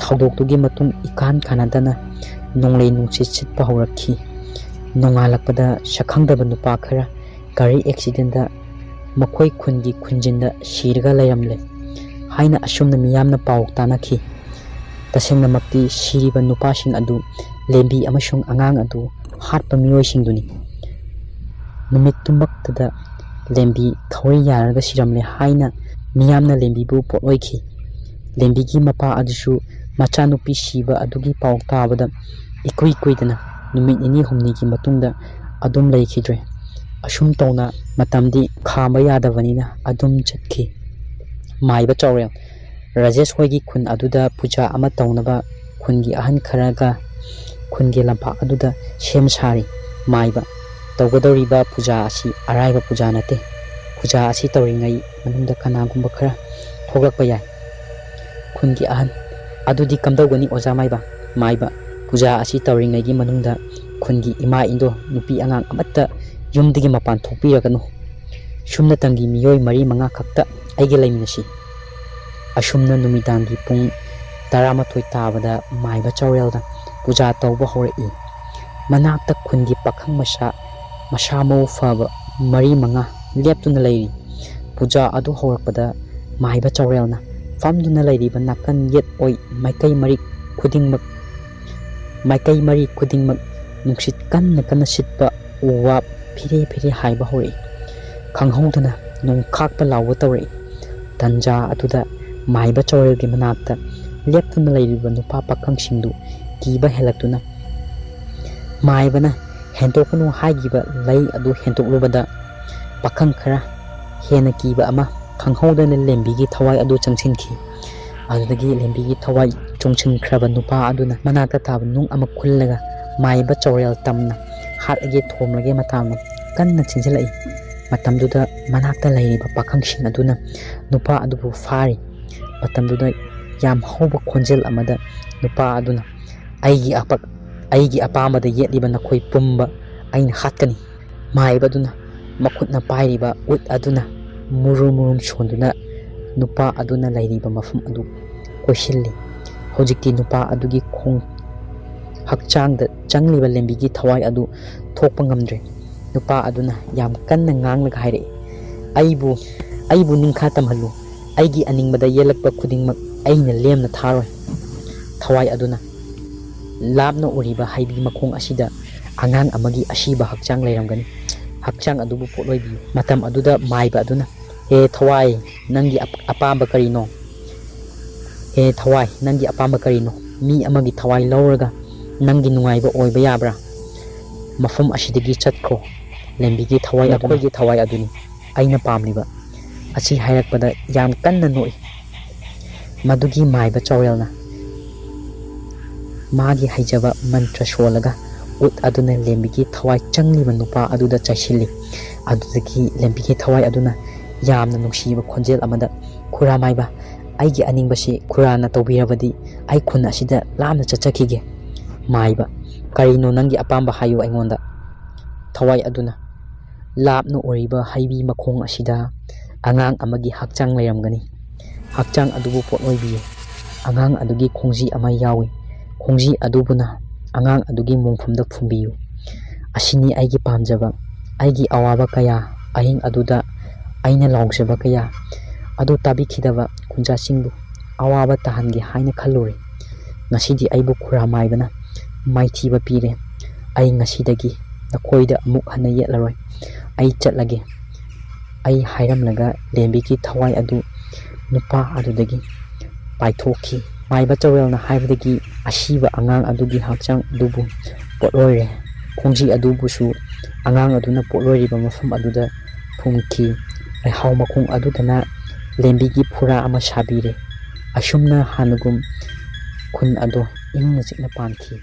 ꯊꯧꯗꯣꯛꯇꯨꯒꯤ ꯃꯇꯨꯡ ꯏꯀꯥꯟ ꯀꯥꯟꯅꯗꯅ ꯅꯣꯡꯂꯩ ꯅꯨꯡꯁꯤꯠ ꯁꯤꯠꯄ ꯍꯧꯔꯛꯈꯤ꯫ ꯅꯣꯡꯉꯥꯜꯂꯛꯄꯗ ꯁꯛꯈꯪꯗꯕ ꯅꯨꯄꯥ ꯈꯔ ꯒꯥꯔꯤ ꯑꯦꯛꯁꯤꯗꯦꯟꯗ ꯃꯈꯣꯏ ꯈꯨꯟꯒꯤ ꯈꯨꯟꯖꯤꯟꯗ ꯁꯤꯔꯒ ꯂꯩꯔꯝꯂꯦ ꯍꯥꯏꯅ ꯑꯁꯨꯝꯅ ꯃꯤꯌꯥꯝꯅ ꯄꯥꯎ ꯇꯥꯅꯈꯤ꯫ ꯇꯁꯦꯡꯅꯃꯛꯇꯤ ꯁꯤꯔꯤꯕ ꯅꯨꯄꯥꯁꯤꯡ ꯑꯗꯨ ꯂꯦꯝꯕꯤ ꯑꯃꯁꯨꯡ ꯑꯉꯥꯡ ꯑꯗꯨ ꯍꯥꯠꯄ ꯃꯤꯑꯣꯏꯁꯤꯡꯗꯨꯅꯤ꯫ ꯅꯨꯃꯤꯠꯇꯨꯃꯛꯇꯗ ꯂꯦꯝꯕꯤ ꯊꯧꯔꯤ ꯌꯥꯔꯒ ꯁꯤꯔꯝꯂꯦ ꯍꯥꯏꯅ ꯃꯤꯌꯥꯝꯅ ꯂꯦꯝꯕꯤꯕꯨ ꯄꯣꯠꯂꯣꯏꯈꯤ꯫ ꯂꯦꯝꯕꯤꯒꯤ ꯃꯄꯥ ꯑꯗꯨꯁꯨ ꯃꯆꯥꯅꯨꯄꯤ ꯁꯤꯕ ꯑꯗꯨꯒꯤ ꯄꯥꯎ ꯇꯥꯕꯗ ꯏꯀꯨꯏ ꯀꯨꯏꯗꯅ ꯅꯨꯃꯤꯠ ꯅꯤꯅꯤ ꯍꯨꯝꯅꯤꯒꯤ ꯃꯇꯨꯡꯗ ꯑꯗꯨꯝ ꯂꯩꯈꯤꯗ꯭ꯔꯦ꯫ ꯑꯁꯨꯝ ꯇꯧꯅ ꯃꯇꯝꯗꯤ ꯈꯥꯝꯕ ꯌꯥꯗꯕꯅꯤꯅ ꯑꯗꯨꯝ ꯆꯠꯈꯤ꯫ ꯃꯥꯏꯕ ꯆꯥꯎꯔꯦꯜ꯫ ꯔꯥꯖꯦꯁ ꯍꯣꯏꯒꯤ ꯈꯨꯟ ꯑꯗꯨꯗ ꯄꯨꯖꯥ ꯑꯃ ꯇꯧꯅꯕ ꯈꯨꯟꯒꯤ ꯑꯍꯟ ꯈꯔꯒ ꯈꯨꯟꯒꯤ ꯂꯝꯄꯥꯛ ꯑꯗꯨꯗ ꯁꯦꯝ ꯁꯥꯔꯤ꯫ ꯃꯥꯏꯕ꯫ ꯇꯧꯒꯗꯧꯔꯤꯕ ꯄꯨꯖꯥ ꯑꯁꯤ ꯑꯔꯥꯏꯕ ꯄꯨꯖꯥ ꯅꯠꯇꯦ꯫ ꯄꯨꯖꯥ ꯑꯁꯤ ꯇꯧꯔꯤꯉꯩ ꯃꯅꯨꯡꯗ ꯀꯅꯥꯒꯨꯝꯕ ꯈꯔ ꯊꯣꯛꯂꯛꯄ ꯌꯥꯏ꯫ ꯈꯨꯟꯒꯤ ꯑꯍꯟ꯫ ꯑꯗꯨꯗꯤ ꯀꯝꯗꯧꯒꯅꯤ ꯑꯣꯖꯥ ꯃꯥꯏꯕ? ꯃꯥꯏꯕ꯫ ꯄꯨꯖꯥ ꯑꯁꯤ ꯇꯧꯔꯤꯉꯩꯒꯤ ꯃꯅꯨꯡꯗ ꯈꯨꯟꯒꯤ ꯏꯃꯥ ꯏꯟꯗꯣ ꯅꯨꯄꯤ ꯑꯉꯥꯡ ꯑꯃꯠꯇ ꯌꯨꯝꯗꯒꯤ ꯃꯄꯥꯟ ꯊꯣꯛꯄꯤꯔꯒꯅꯨ꯫ ꯁꯨꯝꯅꯇꯪꯒꯤ ꯃꯤꯑꯣꯏ ꯃꯔꯤ ꯃꯉꯥ ꯈꯛꯇ ꯑꯩꯒ ꯂꯩꯃꯤꯟꯅꯁꯤ꯫ ꯑꯁꯨꯝꯅ ꯅꯨꯃꯤꯗꯥꯡꯒꯤ ꯄꯨꯡ ꯇꯔꯥꯃꯥꯊꯣꯏ ꯇꯥꯕꯗ ꯃꯥꯏꯕ ꯆꯥꯎꯔꯦꯜꯗ ꯄꯨꯖꯥ ꯇꯧꯕ ꯍꯧꯔꯛꯏ꯫ ꯃꯅꯥꯛꯇ ꯈꯨꯟꯒꯤ ꯄꯥꯈꯪ ꯃꯁꯥ, ꯃꯁꯥ ꯃꯎ ꯐꯕ ꯃꯔꯤ ꯃꯉꯥ ꯂꯦꯞꯇꯨꯅ ꯂꯩꯔꯤ꯫ ꯄꯨꯖꯥ ꯑꯗꯨ ꯍꯧꯔꯛꯄꯗ ꯃꯥꯏꯕ ꯆꯥꯎꯔꯦꯜꯅ ꯐꯝꯗꯨꯅ ꯂꯩꯔꯤꯕ ꯅꯥꯀꯟ ꯌꯦꯠ ꯑꯣꯏ ꯃꯥꯏꯀꯩ ꯃꯔꯤ ꯈꯨꯗꯤꯡꯃꯛ, ꯃꯥꯏꯀꯩ ꯃꯔꯤ ꯈꯨꯗꯤꯡꯃꯛ ꯅꯨꯡꯁꯤꯠ ꯀꯟꯅ ꯀꯟꯅ ꯁꯤꯠꯄ ꯎ ꯋꯥ ꯐꯤꯔꯦ ꯐꯤꯔꯦ ꯍꯥꯏꯕ ꯍꯧꯔꯛꯏ꯫ ꯈꯪꯍꯧꯗꯅ ꯅꯣꯡ ꯈꯥꯛꯄ ꯂꯥꯎꯕ ꯇꯧꯔꯛꯏ꯫ ꯇꯟꯖꯥ ꯑꯗꯨꯗ ꯃꯥꯏꯕ ꯆꯥꯎꯔꯦꯜꯒꯤ ꯃꯅꯥꯛꯇ ꯂꯦꯞꯇꯨꯅ ꯂꯩꯔꯤꯕ ꯅꯨꯄꯥ ꯄꯥꯈꯪꯁꯤꯡꯗꯨ ꯀꯤꯕ ꯍꯦꯜꯂꯛꯇꯨꯅ ꯃꯥꯏꯕꯅ ꯍꯦꯟꯗꯣꯛꯀꯅꯨ ꯍꯥꯏꯈꯤꯕ ꯂꯩ ꯑꯗꯨ ꯍꯦꯟꯗꯣꯛꯂꯨꯕꯗ ꯄꯥꯈꯪ ꯈꯔ ꯍꯦꯟꯅ ꯀꯤꯕ ꯑꯃ ꯈꯪꯍꯧꯗꯅ ꯂꯦꯝꯕꯤꯒꯤ ꯊꯋꯥꯏ ꯑꯗꯨ ꯆꯪꯁꯤꯟꯈꯤ꯫ ꯑꯗꯨꯗꯒꯤ ꯂꯦꯝꯕꯤꯒꯤ ꯊꯋꯥꯏ ꯆꯣꯡꯁꯤꯟꯈ꯭ꯔꯕ ꯅꯨꯄꯥ ꯑꯗꯨꯅ ꯃꯅꯥꯛꯇ ꯇꯥꯕ ꯅꯨꯡ ꯑꯃ ꯈꯨꯜꯂꯒ ꯃꯥꯏꯕ ꯆꯥꯎꯔꯦꯜ ꯇꯝꯅ ꯍꯥꯠꯂꯒꯦ ꯊꯣꯝꯂꯒꯦ ꯃꯇꯥꯒꯨꯝ ꯀꯟꯅ ꯆꯦꯟꯁꯤꯜꯂꯛꯏ꯫ ꯃꯇꯝꯗꯨꯗ ꯃꯅꯥꯛꯇ ꯂꯩꯔꯤꯕ ꯄꯥꯈꯪꯁꯤꯡ ꯑꯗꯨꯅ ꯅꯨꯄꯥ ꯑꯗꯨꯕꯨ ꯐꯥꯔꯤ꯫ ꯃꯇꯝꯗꯨꯗ ꯌꯥꯝ ꯍꯧꯕ ꯈꯣꯟꯖꯦꯜ ꯑꯃꯗ ꯅꯨꯄꯥ ꯑꯗꯨꯅ, "ꯑꯩꯒꯤ ꯑꯄ-, ꯑꯩꯒꯤ ꯑꯄꯥꯝꯕꯗ ꯌꯦꯠꯂꯤꯕ ꯅꯈꯣꯏ ꯄꯨꯝꯕ ꯑꯩꯅ ꯍꯥꯠꯀꯅꯤ"꯫ ꯃꯥꯏꯕ ꯑꯗꯨꯅ ꯃꯈꯨꯠꯅ ꯄꯥꯏꯔꯤꯕ ꯎꯠ ꯑꯗꯨꯅ ꯃꯨꯔꯨꯝ ꯃꯨꯔꯨꯝ ꯁꯣꯟꯗꯨꯅ ꯅꯨꯄꯥ ꯑꯗꯨꯅ ꯂꯩꯔꯤꯕ ꯃꯐꯝ ꯑꯗꯨ ꯀꯣꯏꯁꯤꯜꯂꯤ꯫ ꯍꯧꯖꯤꯛꯇꯤ ꯅꯨꯄꯥ ꯑꯗꯨꯒꯤ ꯈꯣꯡ ꯍꯛꯆꯥꯡꯗ ꯆꯪꯂꯤꯕ ꯂꯦꯝꯕꯤꯒꯤ ꯊꯋꯥꯏ ꯑꯗꯨ ꯊꯣꯛꯄ ꯉꯝꯗ꯭ꯔꯦ꯫ ꯅꯨꯄꯥ ꯑꯗꯨꯅ ꯌꯥꯝ ꯀꯟꯅ ꯉꯥꯡꯂꯒ ꯍꯥꯏꯔꯛꯏ, "ꯑꯩꯕꯨ, ꯑꯩꯕꯨ ꯅꯤꯡꯈꯥ ꯇꯝꯍꯜꯂꯨ꯫ ꯑꯩꯒꯤ ꯑꯅꯤꯡꯕꯗ ꯌꯦꯜꯂꯛꯄ ꯈꯨꯗꯤꯡꯃꯛ ꯑꯩꯅ ꯂꯦꯝꯅ ꯊꯥꯔꯣꯏ"꯫ ꯊꯋꯥꯏ ꯑꯗꯨꯅ, "ꯂꯥꯞꯅ ꯎꯔꯤꯕ ꯍꯩꯕꯤ ꯃꯈꯣꯡ ꯑꯁꯤꯗ ꯑꯉꯥꯡ ꯑꯃꯒꯤ ꯑꯁꯤꯕ ꯍꯛꯆꯥꯡ ꯂꯩꯔꯝꯒꯅꯤ꯫ ꯍꯛꯆꯥꯡ ꯑꯗꯨꯕꯨ ꯄꯣꯠꯂꯣꯏꯕꯤꯌꯨ"꯫ ꯃꯇꯝ ꯑꯗꯨꯗ ꯃꯥꯏꯕ ꯑꯗꯨꯅ, "ꯍꯦ ꯊꯋꯥꯏ, ꯅꯪꯒꯤ ꯑꯞ-, ꯑꯄꯥꯝꯕ ꯀꯔꯤꯅꯣ? ꯍꯦ ꯊꯋꯥꯏ, ꯅꯪꯒꯤ ꯑꯄꯥꯝꯕ ꯀꯔꯤꯅꯣ? ꯃꯤ ꯑꯃꯒꯤ ꯊꯋꯥꯏ ꯂꯧꯔꯒ ꯅꯪꯒꯤ ꯅꯨꯡꯉꯥꯏꯕ ꯑꯣꯏꯕ ꯌꯥꯕ꯭ꯔꯥ? ꯃꯐꯝ ꯑꯁꯤꯗꯒꯤ ꯆꯠꯈ꯭ꯔꯣ"꯫ ꯂꯦꯝꯕꯤꯒꯤ ꯊꯋꯥꯏ ꯑꯗꯨꯅ, "ꯅꯈꯣꯏꯒꯤ ꯊꯋꯥꯏ ꯑꯗꯨꯅꯤ ꯑꯩꯅ ꯄꯥꯝꯂꯤꯕ"꯫ ꯑꯁꯤ ꯍꯥꯏꯔꯛꯄꯗ ꯌꯥꯝ ꯀꯟꯅ ꯅꯣꯛꯏ꯫ ꯃꯗꯨꯒꯤ ꯃꯥꯏꯕ ꯆꯥꯎꯔꯦꯜꯅ ꯃꯥꯒꯤ ꯍꯩꯖꯕ ꯃꯟꯇ꯭ꯔ ꯁꯣꯜꯂꯒ ꯎꯠ ꯑꯗꯨꯅ ꯂꯦꯝꯕꯤꯒꯤ ꯊꯋꯥꯏ ꯆꯪꯂꯤꯕ ꯅꯨꯄꯥ ꯑꯗꯨꯗ ꯆꯥꯏꯁꯤꯜꯂꯤ꯫ ꯑꯗꯨꯗꯒꯤ ꯂꯦꯝꯕꯤꯒꯤ ꯊꯋꯥꯏ ꯑꯗꯨꯅ ꯌꯥꯝꯅ ꯅꯨꯡꯁꯤꯕ ꯈꯣꯟꯖꯦꯜ ꯑꯃꯗ, "ꯈꯨꯔꯥ ꯃꯥꯏꯕ, ꯑꯩꯒꯤ ꯑꯅꯤꯡꯕꯁꯤ ꯈꯨꯔꯥꯅ ꯇꯧꯕꯤꯔꯕꯗꯤ ꯑꯩ ꯈꯨꯟ ꯑꯁꯤꯗ ꯂꯥꯞꯅ ꯆꯠꯆꯈꯤꯒꯦ"꯫ ꯃꯥꯏꯕ, "ꯀꯔꯤꯅꯣ ꯅꯪꯒꯤ ꯑꯄꯥꯝꯕ? ꯍꯥꯏꯌꯨ ꯑꯩꯉꯣꯟꯗ"꯫ ꯊꯋꯥꯏ ꯑꯗꯨꯅ, "ꯂꯥꯞꯅ ꯎꯔꯤꯕ ꯍꯩꯕꯤ ꯃꯈꯣꯡ ꯑꯁꯤꯗ ꯑꯉꯥꯡ ꯑꯃꯒꯤ ꯍꯛꯆꯥꯡ ꯂꯩꯔꯝꯒꯅꯤ꯫ ꯍꯛꯆꯥꯡ ꯑꯗꯨꯕꯨ ꯄꯣꯠꯂꯣꯏꯕꯤꯌꯨ꯫ ꯑꯉꯥꯡ ꯑꯗꯨꯒꯤ ꯈꯣꯡꯖꯤ ꯑꯃ ꯌꯥꯎꯏ꯫ ꯈꯣꯡꯖꯤ ꯑꯗꯨꯕꯨꯅ ꯑꯉꯥꯡ ꯑꯗꯨꯒꯤ ꯃꯣꯡꯐꯝꯗ ꯐꯨꯝꯕꯤꯌꯨ꯫ ꯑꯁꯤꯅꯤ ꯑꯩꯒꯤ ꯄꯥꯝꯖꯕ꯫ ꯑꯩꯒꯤ ꯑꯋꯥꯕ ꯀꯌꯥ, ꯑꯍꯤꯡ ꯑꯗꯨꯗ ꯑꯩꯅ ꯂꯥꯎꯖꯕ ꯀꯌꯥ ꯑꯗꯨ ꯇꯥꯕꯤꯈꯤꯗꯕ ꯈꯨꯟꯖꯥꯁꯤꯡꯕꯨ ꯑꯋꯥꯕ ꯇꯥꯍꯟꯒꯦ ꯍꯥꯏꯅ ꯈꯜꯂꯨꯔꯦ꯫ ꯉꯁꯤꯗꯤ ꯑꯩꯕꯨ ꯈꯨꯔꯥ ꯃꯥꯏꯕꯅ ꯃꯥꯏꯊꯤꯕ ꯄꯤꯔꯦ꯫ ꯑꯩ ꯉꯁꯤꯗꯒꯤ ꯅꯈꯣꯏꯗ ꯑꯃꯨꯛ ꯍꯟꯅ ꯌꯦꯠꯂꯔꯣꯏ꯫ ꯑꯩ ꯆꯠꯂꯒꯦ"꯫ ꯑꯩ ꯍꯥꯏꯔꯝꯂꯒ ꯂꯦꯝꯕꯤꯒꯤ ꯊꯋꯥꯏ ꯑꯗꯨ ꯅꯨꯄꯥ ꯑꯗꯨꯗꯒꯤ ꯄꯥꯏꯊꯣꯛꯈꯤ꯫ ꯃꯥꯏꯕ ꯆꯥꯎꯔꯦꯜꯅ ꯍꯥꯏꯕꯗꯒꯤ ꯑꯁꯤꯕ ꯑꯉꯥꯡ ꯑꯗꯨꯒꯤ ꯍꯛꯆꯥꯡ ꯑꯗꯨꯕꯨ ꯄꯣꯠꯂꯣꯏꯔꯦ꯫ ꯈꯣꯡꯖꯤ ꯑꯗꯨꯕꯨꯁꯨ ꯑꯉꯥꯡ ꯑꯗꯨꯅ ꯄꯣꯠꯂꯣꯏꯔꯤꯕ ꯃꯐꯝ ꯑꯗꯨꯗ ꯐꯨꯝꯈꯤ꯫ ꯂꯩꯍꯥꯎ ꯃꯈꯣꯡ ꯑꯗꯨꯗꯅ ꯂꯦꯝꯕꯤꯒꯤ ꯐꯨꯔꯥ ꯑꯃ ꯁꯥꯕꯤꯔꯦ꯫ ꯑꯁꯨꯝꯅ ꯍꯥꯟꯅꯒꯨꯝ ꯈꯨꯟ ꯑꯗꯣ ꯏꯪꯅ ꯆꯤꯛꯅ ꯄꯥꯟꯈꯤ꯫